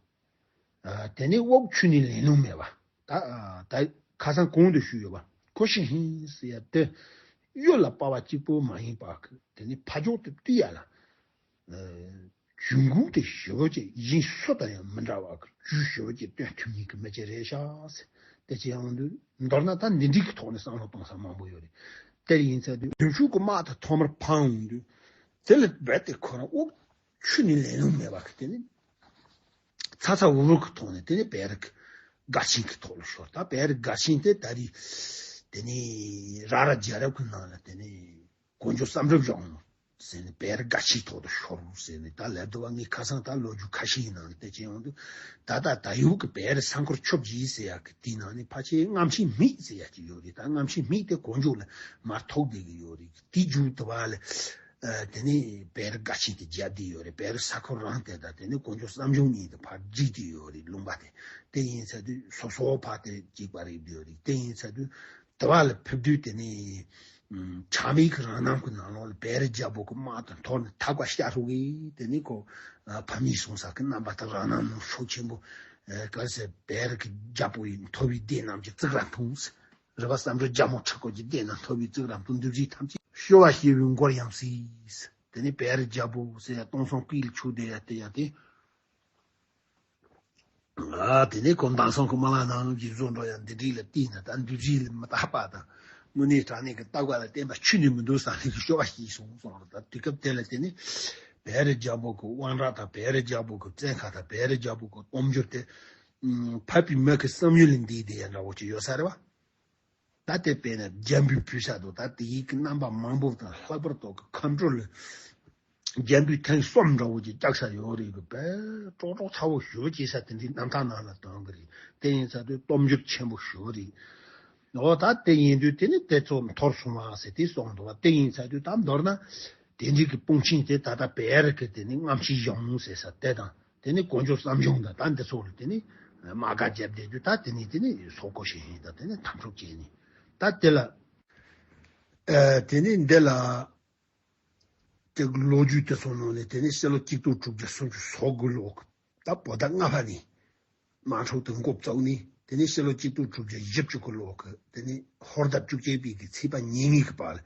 ཨ། དེ་ནས་དབུགས་ཆུ་ནི་ལེན་ལུང་མེད་པ། ད་ཨ། ད་ཁ་སང་གོང་དུ་ཞུས་ཡོད་པ། ཁོ་ཤི་ཧིན་ཟེར་ཡ་དེ་གཡུལ་ལ་སྤར་བ་གཅིག་པོ་མ་ཡིན་པ་གི་དེ་ནས་ཕ་ཇོག་ཏུ་བཏུལ་ཡ་ལ། ཨ། ཇུས་འགོད་དེ་ཞེ་པོ་ཅིག་གཞན་སུ་དང་ཡང་མི་འདྲ་བ་གི་ཇུས་ཞེ་པོ་ཅིག་སྟོན་ཐུབ་མཁན་གི་མི་ཅིག་རེད་ཤག་ཟེར། དེ་བྱས་ཡོང་དུས་མདོར་ན་ད་འདི་འགྲིག་གི་ཐོག་ནས་བསམ་བློ་གཏོང་ས་མང་པོ་ཡོད་རེད། དེར་ཡིན་ཚད་དུས་མདུན་ཤུགས་ཀྱི་དམག་དེ་ཐོག་མར་འཕང་ཡོང་དུས། དེ་ལ་རྦད་དེ་ཁོ་རང་དབུགས་ཆུ་ནི་ལེན་ལུང་མེད་པ་གི་དེ་ནི། ཚ་ཚ་འུར་འུར་གི་ཐོག་ནས་དེ་ནི་བེ་རི་གི་སྒར་ཆེན་གི་ཐོག་ལ་ཤོར། ད་བེ་རི་སྒར་ཆེན་དེ་ད་རེས་དེ་ནི་ར་ར་རྒྱལ་རབས་གི་ནང་ལ་དེ་ནི་གོ་འཇོ་བསམ་གྲུབ་གཞུང་ཟེར་ནས་བེ་རི་སྒར་ཆེན་ཐོག་ཏུ་ཤོར་ཟེར་ནས། ད་ལབ་འདུག་བ། ངས་ཁ་སང་ད་ལོ་རྒྱུས་ཁ་ཤས་ཀྱི་ནང་ལ་བལྟས་ཅི་ཡོང་དུས། ད་ལྟ་ད་ཡུལ་གི་བེ་རི་ས་འཁོར་ཆུ་བཞི་ཟེར་ཡག་གི་དེའི་ནང་ནས་ཕལ་ཆེར་རྔམ་ཆེན་སྨད་ཟེར་ཡག་ཅིག་ཡོད་རེད། ད་རྔམ་ཆེན་སྨད་དེ་གོ་འཇོ་ལ་མར་ཐུག་བསྡད་ཀྱི་ཡོད་རེད། དེའི་མཇུག་དེ་བ་ལ། ཨ། དེ་ནས་བེ་རི་སྒར་ཆེན་དེ་རྒྱབ་བསྡད་ཡོད་རེད། བེ་རི་ས་འཁོར་རང་དེ་དང་དེ་ནས་གོ་འཇོ་བསམ་གྲུབ་གཉིས་དེ་ཕར་བསྒྲིགས་བསྡད་ཡོད་རེད། ལུང་པ་དེ། དེ་ཡིན་ཚད་དུས་སོ་སོ་ཕར་དེ་གཅིག་པ་རེད་བསྡད་ཡོད་རེད། དེ་ཡིན་ཚད་དུས་དེ་བ་ལ་ཕེབས་དུས་དེ་ནས་ཨ། ཆ་མེད་ཀྱི་རང་རྣམ་གྱི་ནང་ལོགས་ལ་བེ་རི་རྒྱལ་པོ་གི་དམག་དང་ཐོག་ནས་ཐག་པ་ཤ་རུ་གི་དེ་ནས་ཁོ། ཨ། ཕ་མེས་སོང་ས་གི་རྣམ་པ་དང་རང་སྣང་ནང་ཤུགས་ཆེན་པོ། ཨ། གལ་སྲིད་བེ་རི་གི་རྒྱལ་པོ་ཡི་མཐོ་བའི་སྡེ་རྣམས་ཀྱི་བཙུགས་ར་འཐུང་། རི་པ་བསམ་གྲུབ་རྒྱལ་མོ་ཁྲི་སྐོར་གྱི་སྡེ་རྣམས་མཐོ་བའི་བཙུགས་ར་འཐུང་། འདུ་བྱེད་ཐམས་ཅད་སྐྱོ་བ་སྐྱེ་བའི་མགོར་ཡང་སྲིད། དེ་ནས་བེ་རི་རྒྱལ་པོ་ཟེར་ཡ་སྟོང་སང་སྐུ་ཡི་ཆུ་དེ་ཡ་དེ་ཡ་དེ། ཨ། དེ་ནས་ཁོ་མདང་སང་ཁོ་མ་ལ་ནང་གི་བཟོ་འགྲོ་ཡ་འདི་འདྲ་ལ་བལྟས་ན་ད་འདུ་བྱེད་ལ་མི་རྟག་པ་དང་། དངོས་གནས་དྲང་གནས་ཀྱི་རྟག་པ་ལ་བརྟེན་པ་ཆུ་ནི་མི་འདུག་བསམ་ལེ་གི་སྐྱོ་བ་ཞིག་བྱུང་སོང་ར། ད་དུས་སྐབས་དེ་ལ་དེ་ནས་བེ་རི་རྒྱལ་པོ་གི་དབང་གྲགས་དང་། བེ་རི་རྒྱལ་པོ་གི་བཙན་ཁ་དང་། བེ་རི་རྒྱལ་པོ་གི་སྟོབས་འབྱོར་དེ། ཨ། ཕལ་པའི་མི་གི་བསམ་ཡུལ་ལས་འདས་བསྡད་ཡ་འདྲ་བོ་ཅིག་ཡོད་ས་རེད་བ། ད་དེ་དཔེར་ན་རྒྱན་པོའི་བུ་ས་དུ་ད་དེ་ཡིག་གི་རྣམ་པ་མང་པོ་དང་། ལྷག་པར་དུ་གི་ཁམས་སྤྲུལ་ལ་རྒྱན་པོའི་ཐེངས་གསུམ་འདྲ་བོ་ཅིག་བཅག་ས་ཡོད་རེད་གི། དཔེ་ཀྲོག་ཀྲོག་ཚ་བོ་ཞེ་པོ་ཅིག་ས་དེ་འདྲའི་རྣམ་ཐར་ནང་ལ་སྟོན་གི་རེད། དེ་ཡིན་ས་དུས་སྟོབས་འབྱོར་ཆེན་པོ་ཞེ་པོ་རེད། འོ་ད་དེ་ཡིན་དུས་དེ་ནི་དེ་ཚོ་འཐོར་སོང་བ་ཟེར་དེ་གསུངས་འདུག་བ། དེ་ཡིན་ས་དུས་ད་མདོར་ན་དེ་འདྲའི་གི་དཔུང་ཆེན་དེ་ད་ལྟ་བེ་རི་གི་དེ་ནི་རྔམ་ཆེན་གཞུང་ཟེར་ས་དེ་དང་། དེ་ནི་གོ་འཇོ་བསམ་གཞུང་དང་ད་འདི་ཚོ་ལ་དེ་ནི་དམག་སྒར་རྒྱབ་བསྡད་དུས། ད་དེ་ནི་དེ་ནི་སོག་པོ་ཞིག་ཡིན་ད། དེ་ནི་དམ་ཕྲུག་བྱས་ནས་ད་དེ་ལ། ཨ། དེ་ནི་འདི་ལ་དེ་ལོ་རྒྱུས་དེ་ཚོ་ནང་ནས་དེ་ནི་ཕྱི་ལོ་གཅིག་སྟོང་དྲུག་བརྒྱ་སུམ་ཅུ་སོ་དགུ་ལོ་ད་བོད་ཟླ་ལྔ་པ་ནས་དམག་འཁྲུག་དེ་འགོ་བཙུགས་ནས། དེ་ནི་ཕྱི་ལོ་གཅིག་སྟོང་དྲུག་བརྒྱ་བཞི་བཅུ་གི་ལོ་གི་དེ་ནི་ཧོར་ཟླ་བཅུ་གཅིག་པའི་གི་ཚེས་པ་ཉེར་གཉིས་ཀྱི་བར་ལ།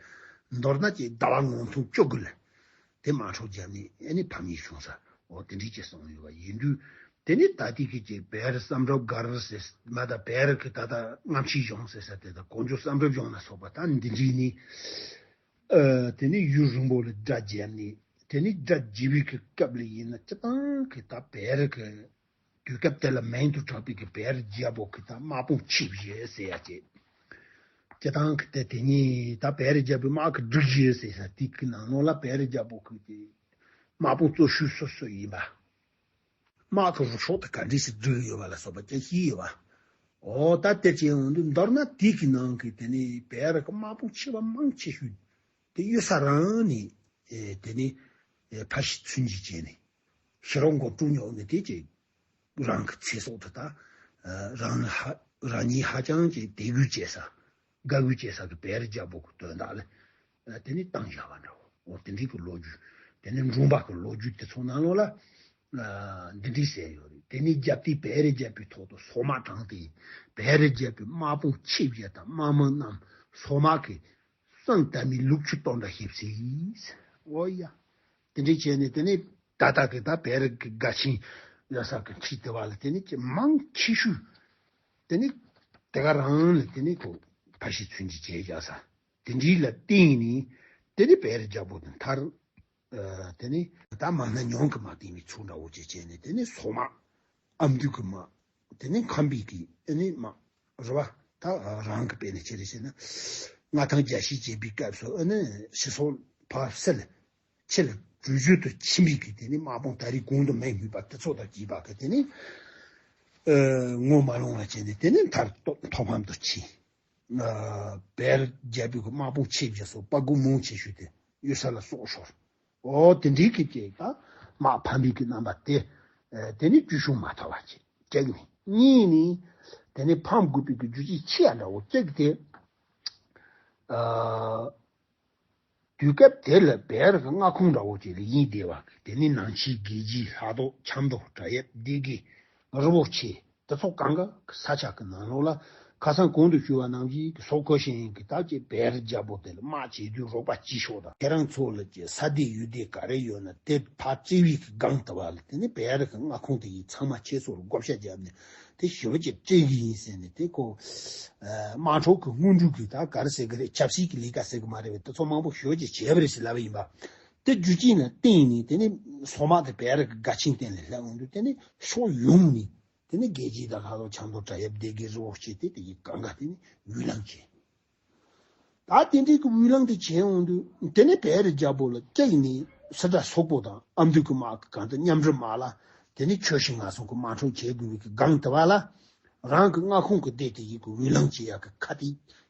མདོར་ན་ཅིག་ཟླ་བ་ངོ་ཐུང་བཅུ་དགུ་ལ། དེ་དམག་འཁྲུག་བརྒྱབ་ནས་ཨ་ནི་ཕམ་ཉེས་བྱུང་ས། འོ་དེ་འདྲ་ཅིག་གསུངས་ཡོད་པ་ཡིན་དུས། དེ་ནི་ད་ལྟའི་གི་ཅིག་བེ་རི་བསམ་གྲུབ་སྒར་ཟེར་མ་ད་བེ་རི་གི་ད་ལྟ་རྔམ་ཆེན་གཞུང་ཟེར་ས་དེ་དང་། གོ་འཇོ་བསམ་གྲུབ་གཞུང་ལ་སོགས་པ་ད་འདི་འདྲའི་ནི། ཨ། དེ་ནི་ཡུན་རིང་པོ་ལ་དགྲ་བརྒྱབ་ནས། དེ་ནི་དགྲ་བརྒྱབ་པའི་གི་སྐབས་ལ་ཡིན་ན་སྤྱིར་བཏང་གི་ད་བེ་རི་གི་དུས་སྐབས་དེ་ལ་མིང་དུ་གྲགས་པའི་གི་བེ་རི་རྒྱལ་པོ་གི་ད་དམག་དཔུང་ཆེ་བཞི་ཟེར་ཡ་ཅིག་སྤྱིར་བཏང་གི་དེ་དེ་ཉིད་ད་བེ་རི་རྒྱལ་པོའི་དམག་གི་སྒྲིག་གཞི་ཟེར་ས་དེ་གི་ནང་ལོགས་ལ་བེ་རི་རྒྱལ་པོ་གི་དེ་དམག་དཔུང་གཙོ་ཤོས་སུ་སུ་ཡིན་པ། དམག་གི་རུ་ཤོག་དེ་ག་འདྲས་སེ་བསྒྲིགས་ཡོད་པ་ལ་སོགས་པ་སྐད་ཆ་ཡོད་པ། འོ་ད་དེ་ཅི་ཡོང་དུས་མདོར་ན་དེ་གི་ནང་གི་དེ་ནི་བེ་རི་གི་དམག་དཔུང་ཆེ་བ་མང་ཆེ་ཤོས་དེ་གཡུལ་ས་རང་ནས། ཨེ། དེ་ནི། ཨེ། ཕ་ཤི་ཚུན་གྱིས་བྱས་ནས། ཤི་རོགས་མགོ་དཀྲུག་ཉོག་ནི་དེ་ཅིག་རང་གི་ཚེ་སྲོག་དེ་དག་ཨ། རང་ལ་ཧ། རང་ཉིད་ཧ་ཅང་ཅིག་དད་གུས་བྱེད་ས། དགའ་གུས་བྱེད་ས་གི་བེ་རི་རྒྱལ་པོ་གི་དོན་དག་ལ། ཨ། དེ་ནི་བཏང་བཞག་པ་འདྲ་བོ། འོ་དེ་འདྲའི་གི་ལོ་རྒྱུས། དེ་ནི་འབྲོང་པ་གི་ལོ་རྒྱུས་དེ་ཚོ་ནང་ལོགས་ལ། འདི་འདྲས་ཟེར་ཡོད་རེད། དེ་ནས་རྒྱབ་དེ་བེ་རི་རྒྱལ་པོའི་ཐོག་ཏུ་སོག་དམག་དྲངས་ཏེ། བེ་རི་རྒྱལ་པོའི་དམག་དཔུང་ཆེ་བཞི་དང་དམག་མི་རྣམས་སོག་དམག་གིས་གསང་དར་མའི་ལུག་ཁྱུ་སྟོང་འདྲ་ཞིག་བསད། འོ་ཡ། དེ་འདྲས་བྱས་ནས་དེ་ནས་ད་ལྟ་གི་ད་བེ་རི་གི་སྒར་ཆེན་ཡོད་ས་གི་འཁྲིས་དེ་བ་ལ་དེ་ནས་ཀྱི་མང་ཆེ་ཤོས་དེ་ནས་དེ་ག་རང་ལ་དེ་ནས་ཁོ་ཕ་ཤི་ཚུན་གྱི་བྱས་བཞག་ས། དེ་འདྲས་ལ་བརྟེན་ནས་དེ་ནས་བེ་རི་རྒྱལ་པོ་དེ་མཐར། ཨ། དེ་ནས་ད་མ་ན་ཉུང་གི་མ་བསྟེན་པའི་ཚུལ་འདྲ་བོ་ཅིག་བྱས་ནས། དེ་ནས་སོག་དམག་ཨ་མདོ་གི་དམག་དེ་ནས་ཁམས་པའི་གི་ཨ་ནི་དམག་རེད་བ། ད་རང་གི་དཔེ་ནས་ཅི་རེད་ཟེར་ན། མངའ་ཐང་རྒྱ་བཤིག་བྱེད་པའི་སྐབས་སུ་ཨ་ནི་ཕྱི་སོག་ཕར་བསད་ལ་ཕྱི་ལ་བྲོས་བྱོལ་དུ་ཕྱིན་པའི་གི་དེ་ནས་དམག་དཔུང་ད་རེས་གོང་དུ་མེད་མུས་པ་དེ་ཚོ་དང་བཅས་པ་གི་དེ་ནས་ཨ་ངོ་མ་ལོང་བ་བྱས་ནས། དེ་ནས་མཐར་ཐོག་མཐའ་མཚམས་དུ་ཕྱིན། ཨ། བེ་རི་རྒྱལ་པོའི་གི་དམག་དཔུང་ཆེ་བཞི་སོགས་དཔའ་རྒོད་མང་ཆེ་ཤོས་དེ་གཡུལ་ས་ལ་སྲོག་ཤོར། འོ་དེ་འདྲའི་གི་ཅིག་ད་དམག་ཕམ་པའི་གི་རྣམ་པ་དེ། ཨ། དེ་ནས་རྒྱུ་བྱུང་མ་ཐུབ་པ་ཅིག་གཅིག་ནས། གཉིས་ནས་དེ་ནས་ཕམ་དགོས་པའི་གི་རྒྱུ་རྐྱེན་ཆེ་ཡ་འདྲ་བོ་གཅིག་དེ། ཨ། དུས་སྐབས་དེ་ལ་བེ་རི་གི་མངའ་ཁོངས་འདྲ་བོ་ཅིག་ལ་ཡིན་བསྡད་པ། དེ་ནས་ནང་ཆེན་རྒེད་འབྱེད། ལྷ་ཐོག་ཆབ་མདོ། བྲག་གཡབ། སྡེ་དགེ། རི་བོ་ཆེ། དེ་ཚོ་གང་ག་ས་ཆ་གི་ནང་ལོགས་ལ། ཁ་སང་གོང་དུ་ཞུས་པ་ནང་བཞིན་གྱི་སོག་ཁོ་ཤེས་ཡིན་གྱི་ད་ཅིག་བེ་རི་རྒྱལ་པོ་དེ་ལ་དམག་བྱེད་དུས་རོགས་པ་གྱིས་ཤོག་དང་། ཁྱེད་རང་ཚོ་ལ་ཅིག་ས་སྡེ་ཡུལ་སྡེ་ག་རེ་ཡོད་ན་དེ་ཕར་བཙལ་བའི་གི་སྒང་དུ་བ་ལ། དེ་ནས་བེ་རི་གི་མངའ་ཁོངས་དེ་ཡི་ཚང་མ་ཁྱེད་ཚོ་ལ་བགོ་བཤའ་བརྒྱབ་ནས་དེ་ཞེ་པོ་ཅིག་སྤྲད་གི་ཡིན་ཟེར་ནས། དེ་ཁོ་ཨ་དམག་འཁྲུག་གི་སྔོན་འགྲོ་གི་ད་ག་རེ་ཟེར་གི་རེད། ཆབ་སྲིད་ཀྱི་ལས་ཀ་ཟེར་གི་མ་རེད་པས། དེ་ཚོ་མང་པོ་ཞེ་པོ་ཅིག་བྱས་པ་རེད་ཟེར་ལབ་པ་ཡིན་པ། དེ་རྒྱུ་རྐྱེན་ལ་བརྟེན་ནས་དེ་ནས་སོག་དམག་དེ་བེ་རི་གི་སྒར་ཆེན་སྟེང་ལ་སླེབས་འོང་དུས། དེ་ནས་ཕྱོགས་ཡོངས་ནས། དེ་ནས་རྒེད་འབྱེད་དང་ལྷ་ཐོག་ཆབ་མདོ། བྲག་གཡབ། སྡེ་དགེ། རི་བོ་ཆེ་དེ་དེ་ཡི་གང་ག་དེ་ནས་དབུས་ལངས་བྱས། ད་དེ་འདྲའི་གི་དབུས་ལངས་དེ་བྱས་འོང་དུས། དེ་ནས་བེ་རི་རྒྱལ་པོ་ལ་གཅིག་ནས་སི་ཏྲ་སོག་པོ་དང་ཨ་མདོ་གི་དམག་གི་གང་དུ་མཉམ་རུབ་དམག་ལ། དེ་ནས་ཁྱོད་ཤི་ང་གསོན་གི་དམག་འཁྲུག་བྱེད་དགོས་པའི་གི་སྒང་དུ་བ་ལ། རང་གི་མངའ་ཁོངས་ཀྱི་སྡེ་དེ་ཡི་གི་དབུས་ལངས་བྱེད་ཡག་གི་ཁ་གཏད་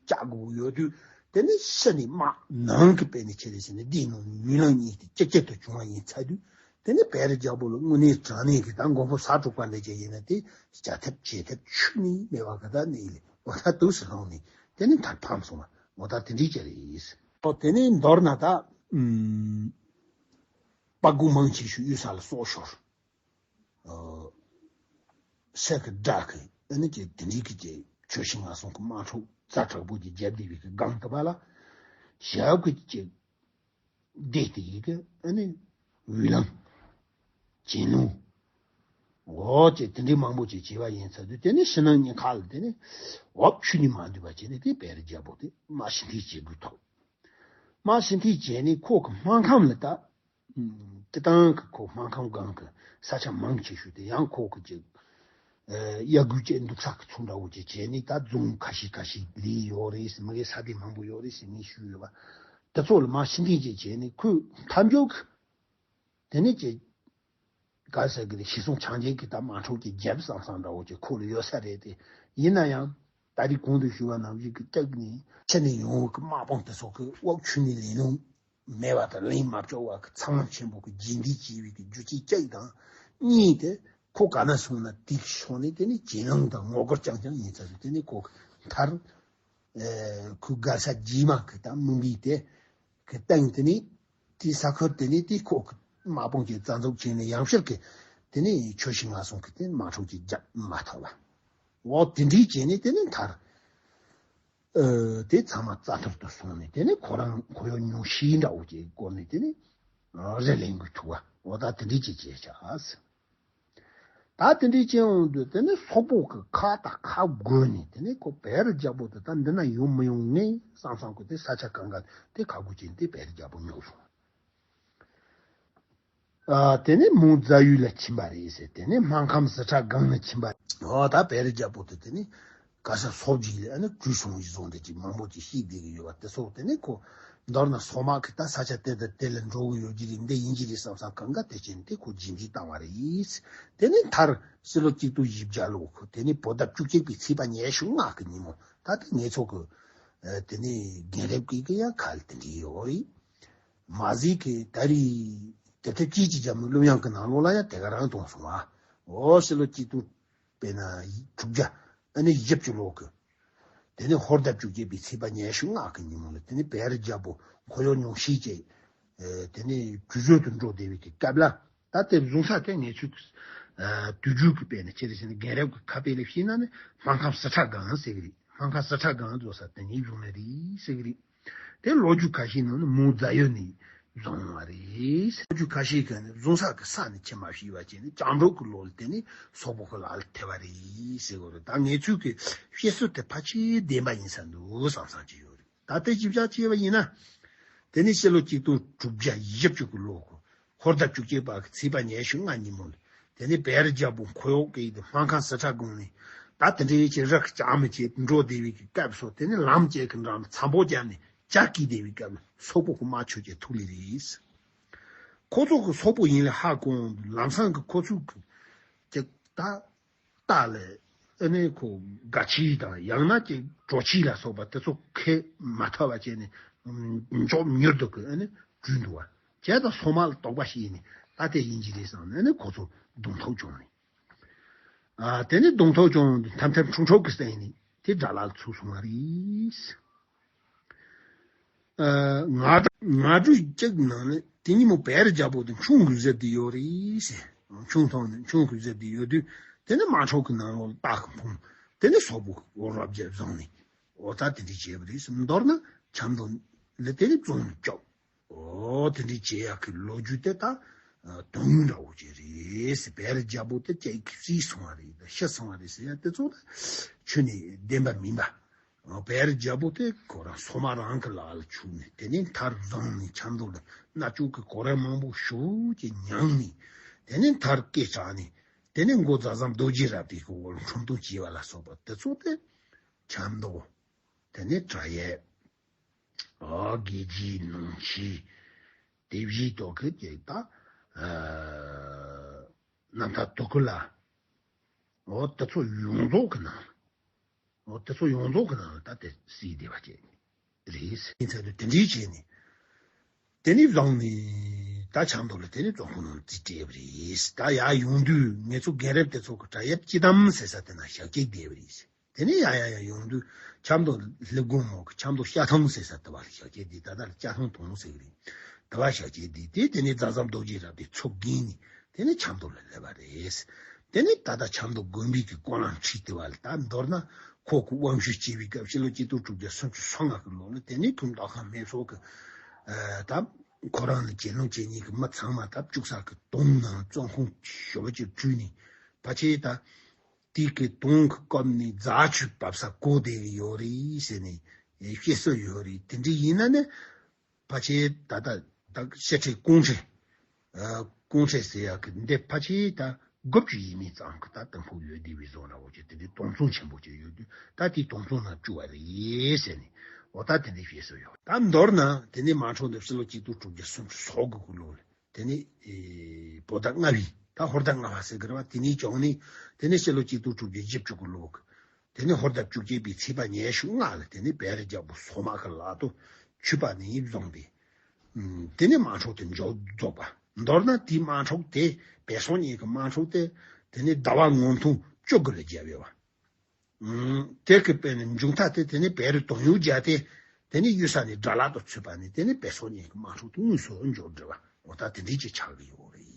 བཅག་དགོས་ཡོད་དུས། དེ་ནས་ཕྱི་ནས་དམག་ནང་གི་དཔེ་ནས་ཁྱེད་རེ་ཟེར་ནས་སྡེ་ནང་ནས་དབུས་ལངས་གཉིས་དེ་གཅིག་གྱུར་དུ་བྱུང་བ་ཡིན་ཚར་དུས། དེ་ནས་བེ་རི་རྒྱལ་པོ་ལ་དངོས་གནས་དྲང་གནས་ཀྱི་ད་མགོན་པོ་ཟ་འཕྲུག་པ་འདྲ་ཅིག་ཡིན་ན། དེ་བྱ་ཐབས་བྱེད་ཐབས་ཁྱོན་ནས་མེད་པ་གི་ད་གནས་ལས་འོ་ད་དུས་སུ་ལྷུང་ནས་དེ་ནས་མཐར་ཕམ་སོང་བ། འོ་ད་དེ་འདྲའི་ཅིག་རེད། འོ་དེ་ནས་མདོར་ན་ད་ཨུམ། དཔའ་རྒོད་མང་ཆེ་ཤོས་གཡུལ་ས་ལ་སྲོག་ཤོར། ཨ། སྲས་ཀྱི་དགྲ་གི་ཨ་ནི་ཅིག་དེ་འདྲའི་གི་ཅིག་ཁྱོད་ཤི་ང་གསོན་གི་དམག་འཁྲུག་ཛ་དྲག་པོ་ཅིག་བརྒྱབ་བསྡད་པའི་གི་སྒང་དུ་བ་ལ། ཞབས་ཀྱི་ཅིག་སྡེ་དེ་ཡི་གི་ཨ་ནི་དབུས་ལངས། གྱེན་ལངས། འོ་ཅིག་དེ་འདྲའི་མང་པོ་ཅིག་བྱས་པ་ཡིན་ཚར་དུས། དེ་ནས་ཕྱི་ནང་གཉིས་ཁ་ལ་དེ་ནས་འོབ་ཆུ་ནི་མ་འདུས་པ་བྱས་ནས། དེ་བེ་རི་རྒྱལ་པོ་དེ་དམག་ཕྱི་འཐེན་བྱེད་དགོས་ཐུག་དམག་ཕྱི་འཐེན་བྱས་ནས་ཁོ་གི་དམག་ཁམས་ལ་ད། སྤྱིར་བཏང་གི་ཁོ་སྨར་ཁམས་སྒང་གི་ས་ཆ་མང་ཆེ་ཤོས་དེ་ཡང་ཁོ་གི་ཅིག་ཨ། གཡག་རྒོད་ཅིག་འདུག་ས་གི་ཚུལ་འདྲ་བོ་ཅིག་བྱས་ནས། ད་རྫོང་ཁ་ཤས་ཁ་ཤས་ལས་ཡོད་རེད་ཟེར། མི་གི་ས་སྡེ་མང་པོ་ཡོད་རེད་ཟེར་ངས་ཞུས་ཡོད་པ། དེ་ཚོ་ལ་དམག་ཕྱི་འཐེན་ཅིག་བྱས་ནས། ཁོས་མཐའ་མཇུག་གི་དེ་ནས་ཅིག་ག་ཟེར་གི་རེད། ཞེ་སུན་ཆང་ཅན་གི་ད་དམག་འཁྲུག་ཅིག་རྒྱབ་བསམ་བསམ་འདྲ་བོ་ཅིག་ཁོ་ལ་ཡོད་ས་རེད་དེ། ཡིན་ན་ཡང་ད་རེས་གོང་དུ་ཞུས་པ་ནང་བཞིན་གི་སྐྱབས་ནས་ཕྱི་ནས་ཡོང་བའི་གི་དམག་དཔུང་དེ་ཚོ་གི་དབུགས་ཆུ་ནས་ལེན་ལོང་མེད་པ་དང་། ལེན་མ་ཆོག་པ་གི་ཚང་མ་ཆེན་པོ་གི་རྗེས་འདེད་བྱས་པའི་གི་རྒྱུ་རྐྱེན་གཅིག་དང་། གཉིས་དེ་ཁོ་ག་ན་སོང་ན་དེའི་ཕྱོགས་ནས་དེ་ནས་གྱེན་ལངས་དང་ངོ་རྒོལ་རྐྱང་རྐྱང་ཡིན་ཚར་དུས། དེ་ནས་ཁོ་མཐར་ཨ། ཁོའི་སྒར་ས་རྗེས་མ་གི་ད་མུམ་བེ་དེ་གི་སྟེང་དེ་ནས་དེའི་ས་ཁུལ་དེ་ནས་དེ་ཁོ་གི་དམག་དཔུང་གི་རྩ་འཛུགས་བྱས་ནས་ཡང་བསྐྱར་གི་དེ་ནས་ཁྱོད་ཤི་ང་གསོན་གི་དེ་དམག་འཁྲུག་ཅིག་རྒྱབ་མ་ཐུབ་པ། འོ་དེ་འདྲའི་བྱས་ནས་དེ་ནས་མཐར། ཨ། དེ་ཚང་མ་རྩ་ཐོར་དུ་སོང་ནས། དེ་ནས་ཁོ་རང་ཁོར་ཡུག་ཉུང་ཤས་འདྲ་བོ་ཅིག་བསྐོར་ནས་དེ་ནས་རི་ལེན་དགོས་ཐུག་པ། འོ་ད་དེ་འདྲའི་ཅིག་བྱས་བཞག་ད་དེ་འདྲའི་བྱས་འོང་དུས། དེ་ནས་སོག་པོ་གི་ཁ་ད་ཁ་བགོས་ནས། དེ་ནས་ཁོ་བེ་རི་རྒྱལ་པོ་དེ་ད་འདི་ན་ཡོང་མི་ཡོང་ངེས་བསམ་བསམ་གི་དེ་ས་ཆ་གང་ག་དེ་ཁ་བགོས་བྱས་ནས་དེ་བེ་རི་རྒྱལ་པོ་རྙོག་སོང་། ཨ། དེ་ནས་མོན་རྫ་ཡུལ་ལ་ཕྱིན་པ་རེད་ཟེར། དེ་ནས་སྨར་ཁམས་ཟི་ཁྲ་སྒང་ལ་ཕྱིན་པ་རེད། འོ་ད་བེ་རི་རྒྱལ་པོ་དེ་དེ་ནས་ག་ས་སོག་ཅིག་ལ་ཨ་ནི་བྲོས་སོང་བཟོ་འདྲ་ཅིག་མང་པོ་ཅིག་ཤེས་བསྡད་ཀྱི་ཡོད་པ་དེ་ཚོ། དེ་ནས་ཁོ་མདོར་ན་སོག་དམག་གིས་ད་ས་ཆ་དེ་དང་དེ་ལ་འགྲོ་གི་ཡོད་ཀྱི་རེད། འདི་ཡིན་གྱི་རེད་བསམ་བསམ་གང་ག་དེ་བྱས་ནས་དེ་ཁོ་རྗེས་འདེད་བཏང་བ་རེད། དེ་ནས་མཐར་ཕྱི་ལོ་གཅིག་སྟོང་བཞི་བརྒྱ་ལོ་གི་དེ་ནས་བོད་ཟླ་བཅུ་གཅིག་པའི་ཚེས་པ་ཉེར་ལྔ་གི་ཉིན་མོ། ད་ལྟ་ངེད་ཚོ་གི་ཨ། དེ་ནས་རྒན་རབས་ཀྱི་གི་ཡང་ཁ་ལ་དེ་འདྲ་ཡོད་རེད། མ་གཞི་གི་ད་རེས་དེབ་ཐེར་དཔྱིད་ཀྱི་རྒྱལ་མོའི་གླུ་དབྱངས་ཀྱི་ནང་ལོགས་ལ་ཡང་དེ་ག་རང་གཏོང་སོང་བ། འོ་ཕྱི་ལོ་གཅིག་སྟོང་དཔེར་ན་དྲུག་བརྒྱ་ཨ་ནི་བཞི་བཅུ་ལོ་གི། དེ་ནས་ཧོར་ཟླ་བཅུ་གཅིག་པའི་ཚེས་པ་ཉེར་ལྔ་གི་ཉིན་མོ་ལ། དེ་ནས་བེ་རི་རྒྱལ་པོ་ཁོར་ཡུག་ཉུང་ཤས་ཀྱིས་ཨ། དེ་ནས་བྲོས་བྱོལ་དུ་འགྲོ་བསྡད་པའི་གི་སྐབས་ལ། ད་དེ་བཟུང་ས་དེ་ངེད་ཚོས་ཨ་དུས་རྒྱུན་གྱི་དཔེ་ནས་ཁྱེད་རེ་བྱས་ན་རྒན་རབས་ཀྱི་ཁ་དཔེ་ལ་བཤད་ན་ནི་སྨར་ཁམས་སི་ཁྲ་སྒང་ཟེར་གི་རེད། སྨར་ཁམས་སི་ཁྲ་སྒང་བཟོ་ས་དེ་ནས་བཟུང་ནི་རེད་ཟེར་གི་རེད། དེ་ལོ་རྒྱུས་ཁ་ཤས་ནང་ནས་མོའུ་རྫ་ཡུལ་ནས་བཟུང་བ་རེད། ལོ་རྒྱུས་ཁ་ཤས་ཀྱི་ནི་བཟུང་ས་གི་ས་ནི་ཁྱེད་མ་ཤེས་པ་བྱས་ནས་ལྕགས་འབྲོག་གི་ལོ་ལ་དེ་ནི་སོག་པོ་གི་ལ་ལ་ཐེ་བ་རེད་ཟེར་གི་རེད། ད་ངེད་ཚོས་ཀྱི་བཤད་སྲོལ་དེ་ཕལ་ཆེར་བདེན་པ་ཡིན་ས་འདུག་བསམ་བསམ་གྱི་ཡོད་རེད། ད་ལྟའི་ཅིག་བྱ་བྱས་པ་ཡིན་ན། དེ་ནི་ཕྱི་ལོ་གཅིག་སྟོང་དྲུག་བརྒྱ་བཞི་བཅུ་གི་ལོ་གི་ཧོར་ཟླ་བཅུ་གཅིག་པ་གི་ཚེས་པ་ཉི་ཤུ་ལྔ་ཉིན་མོ་ལ། དེ་ནི་བེ་རི་རྒྱལ་པོ་ཁོ་ཡོག་གི་དེ་སྨར་ཁམས་སི་ཁྲ་སྒང་ནས་ད་དེ་འདྲའི་ཅིག་རི་གི་ལྕགས་མི་བྱེད་འགྲོ་བསྡད་པའི་གི་སྐབས་སུ། དེ་ནི་ལམ་བཅད་གི་འགྲམ་ལ་འཚམས་པོ་བརྒྱབ་ནས་ཇ་བསྐྱེད་བསྡད་པའི་སྐབས་ལ་སོག་པོ་གི་དམག་ཆུ་ཅིག་ཐུག་ལེ་རེད། ཁོ་ཚོ་གི་སོག་པོ་ཡིན་ལ་ཧ་གོ། ལམ་སང་གི་ཁོ་ཚོ་གི་ཅིག་ད་རྟ་ལ་ཨ་ནི་ཁོ་སྒ་ཆས་དང་ཡང་ན་ཅིག་གྲོ་ཆས་ལ་སོགས་པ་དེ་ཚོ་ཁེ་མ་ཐོབ་པ་བྱས་ནས་མགྱོགས་མྱུར་དུ་གི་ཨ་ནི་བྲོས་འདུག་བ། བྱས་ཙང་སོག་དམག་ལ་དོགས་པ་ཞིག་ཡིན་ནས་ད་དེ་ཡིན་གྱི་རེད་བསམ་ནས་ཨ་ནི་ཁོ་ཚོ་གདོང་ཐུག་བྱུང་ནས། ཨ་དེ་ནས་གདོང་ཐུག་བྱུང་ནས་ཐམ་ཐམ་ཁྲུང་ཁྲུང་གི་སྟེང་ནས་དེ་དགྲ་ལ་ཚུར་སོང་བ་རེད། ཨ་ང་ང་གྲུ་གཅིག་ནང་ནས་དེ་ཉིན་མོ་བེ་རི་རྒྱལ་པོ་དེ་ཆུང་གི་ཟེར་དེ་ཡོད་རེད་ཟེར། ཆུང་ཐོང་ནས་ཆུང་གི་ཟེར་དེ་ཡོད་དུས་དེ་ནས་དམག་འཁྲུག་གི་ནང་ལོགས་ལ་སྟག་གི་འཕུང་། དེ་ནས་སོག་པོ་འོ་རབ་རྒྱབ་བཟུང་ནས་འོ་ད་དེ་འདྲ་བྱས་པ་རེད་ཟེར། མདོར་ན་ཆབ་མདོ་ལ་དེ་ནས་བཙོན་ལ་བཅུག་འོ་དེ་འདྲ་བྱེད་ཡག་གི་ལོ་རྒྱུས་དེ་ད་དོན་དངོས་འདྲ་བོ་ཅིག་རེད་ཟེར། བེ་རི་རྒྱལ་པོ་དེ་ཅིག་ཤི་སོང་བ་རེད་ད་ཤི་སོང་བ་རེད་ཟེར་ཡ་དེ་ཚོ་ད་ཆོས་ནས་བདེན་པ་མིན་པ། བེ་རི་རྒྱལ་པོ་དེ་ཁོ་རང་སོག་དམག་རང་གི་ལག་ལ་ཆུག་ནས་དེ་ནས་མཐར་བཟུང་ནས་ཆབ་མདོ་ལ་མནར་གཅོད་ཀྱི་གོ་རིམ་མང་པོ་ཞེ་པོ་ཅིག་མྱངས་ནས། དེ་ནས་མཐར་སྐད་གྲགས་ནས་དེ་ནས་མགོ་རྫ་ཟམ་རྡོ་རྗེ་རབ་རྟའི་གི་འོག་ལ་འཁྲུངས་སྟོན་བྱས་པ་ལ་སོགས་པ་དེ་ཚོ་དེ་ཆབ་མདོ། དེ་ནས་བྲག་གཡབ། ཨ་དགེ་རྒྱས་ནང་ཆོས། དེ་བཞིན་དུ་གི་ཅིག་ད་ཨ་རྣམ་ཐར་དུ་ཀུ་ལ། འོ་དེ་ཚོ་ཡོངས་རྫོགས་ཀྱི་ནང་། འོ་དེ་ཚོ་ཡོངས་རྫོགས་ཀྱི་ནང་ལ་ད་དེ་གསལ་བསྡད་པ་ཅིག་རེད། ཡིན་ཚད་དུ་དེ་འདྲའི་བྱས་ནས། དེ་ནས་བཟུང་ནས་ད་ཆབ་མདོ་ལ་དེ་ནས་བཙོན་ཁང་ནང་རྩིས་སྤྲད་པ་རེད། ད་ཡར་ཡོང་དུས་ངེད་ཚོ་རྒན་རབས་དེ་ཚོ་གི་བྲག་གཡབ་སྤྱི་དམ་ཟེར་ས་དེ་ན་ཞག་གཅིག་བསྡད་པ་རེད། དེ་ནས་ཡང་ཡང་ཡང་ཡོང་དུས་ཆབ་མདོ་སླེབས་དགོང་མོ་གི་ཆབ་མདོ་ཤ་ཐང་ཟེར་ས་དེ་བ་ལ་ཞག་གཅིག་བསྡད། ད་ལྟ་ལ་ལྕགས་ཐང་དུང་ཟེར་གི་རེད། དེ་བ་ཞག་གཅིག་བསྡད་དེ་དེ་ནས་རྫ་ཟམ་རྡོ་རྗེ་རབ་རྟའི་ཚོ་བརྒལ་ནས་དེ་ནས་ཆབ་མདོ་ལ་སླེབས་པ་རེད། དེ་ནས་ད་ལྟ་ཆབ་མདོ་དགོན་པའི་གི་སྐོར་ལམ་ཁྲིད་དེ་བ་ལ་ད་མདོར་ན་ཁོ་གི་དབང་ཞུ་བྱས་པའི་སྐབས་ཕྱི་ལོ་གཅིག་སྟོང་དྲུག་བརྒྱ་སུམ་ཅུ་སོ་ལྔ་གི་ལོ་ལ་དེ་ནས་ཁོང་མདོ་ཁམས་སྨད་ཕྱོགས་གི་ཨ་ད་ཁོ་རང་ལ་གྱེན་ལོག་བྱེད་མཁན་གི་མི་ཚང་མ་ད་བཅུག་ས་གི་དུང་ནང་བཙོན་ཁང་ཞེ་པོ་ཅིག་བྲུས་ནས་ཕལ་ཆེར་ད། དེ་གི་དུང་གི་སྐབས་ནས་རྫ་ཆུ་བབས་ས་གོ་བསྡད་ཀྱི་ཡོད་རེད་ཟེར་ནས་བཤད་སྲོལ་ཡོད་རེད། དེ་འདྲ་ཡིན་ན་ནི་ཕལ་ཆེར་ད་ལྟ་ད་བཤད་ཁྲི་ཀོང་ཁྲི། ཨ་ཀོང་ཁྲི་ཟེར་ཡག་གི་འདི་ཕལ་ཆེར་ད་དགུ་བཅུ་ཡས་མས་ཙམ་གི་ད་དང་ཕུ་ཡོད་བསྡད་པའི་བཟོ་འདྲ་བོ་ཅིག་དེ་འདྲའི་དུང་བཙོན་ཆེན་པོ་ཅིག་ཡོད་དུས་ད་དེའི་དུང་བཙོན་ནང་བཅུག་པ་རེད་ཟེར་ནས་འོ་ད་དེ་འདྲའི་བཤད་སྲོལ་ཡོད། ད་མདོར་ན་དེ་ནས་དམག་འཁྲུག་འདི་ཕྱི་ལོ་གཅིག་སྟོང་དྲུག་བརྒྱ་སུམ་ཅུ་སོ་དགུ་གི་ལོ་ལ། དེ་ནས་ཨེ་བོད་ཟླ་ལྔ་པའི་ད་ཧོར་ཟླ་ལྔ་པ་ཟེར་གི་རེད་བ། དེ་ནས་བྱུང་ནས་དེ་ནས་ཕྱི་ལོ་གཅིག་སྟོང་དྲུག་བརྒྱ་བཞི་བཅུ་གི་ལོ་གི་དེ་ནས་ཧོར་ཟླ་བཅུ་གཅིག་པའི་ཚེས་པ་ཉི་ཤུ་ལྔ་ལ་དེ་ནས་བེ་རི་རྒྱལ་པོ་སོག་དམག་གི་ལག་ཏུ་ཆུད་པ་ནས་བཟུང་སྟེ། ཨུམ། དེ་ནས་དམག་འཁྲུག་དེ་མཇུག་རྫོགས་པ། མདོར་ན་དེའི་དམག་འཁྲུག་དེ་བོད་སོག་གཉིས་ཀྱི་དམག་འཁྲུག་དེ་དེ་ནས་ཟླ་བ་ངོ་ཐུང་བཅུ་དགུ་ལ་བརྒྱབ་ཡོད་པ། ཨུམ། དེ་གི་དཔེ་ནི་མཇུག་མཐའ་དེ་དེ་ནི་བེ་རི་དོན་ཡོད་རྒྱ་དེ། དེ་ནི་གཡུལ་ས་ནས་དགྲ་ལག་ཏུ་ཚུད་པ་ནི་དེ་ནི་བོད་སོག་གཉིས་ཀྱི་དམག་འཁྲུག་དེ་དངོས་སུ་འཇོག་འགྲོ་བ། འོ་ད་དེ་འདྲའི་ཅིག་ཆགས་ཀྱི་ཡོད་རེད།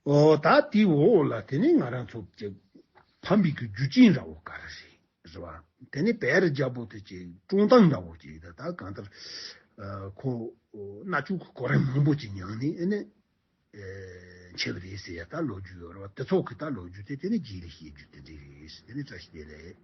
འོ་ད་དེའི་འོག་ལ་དེ་ནི་ང་རང་ཚོ་ཀྱི་ཕམ་པའི་གི་རྒྱུ་རྐྱེན་འདྲ་བོ་ག་རེ་རེད། རེད་བ། དེ་ནི་བེ་རི་རྒྱལ་པོ་དེ་ཅིག་བཀྲོངས་སྟངས་འདྲ་བོ་ཅིག་ད་ད་གང་ལྟར་ཁོ་མནར་གཅོད་ཀྱི་གོ་རིམ་མང་པོ་ཅིག་མྱངས་ནས་ཨེ་ནི། ཨེ། འཆི་བ་རེད་ཟེར་ཡ་ད་ལོ་རྒྱུས་ཡོད་རེད་བ། དེ་ཚོ་གི་ད་ལོ་རྒྱུས་དེ་དེ་ནི་རྗེས་ལ་བཤད་རྒྱུ་དེ་འདྲ་རེད། དེ་ནི་བཀྲ་ཤིས་བདེ་ལེགས།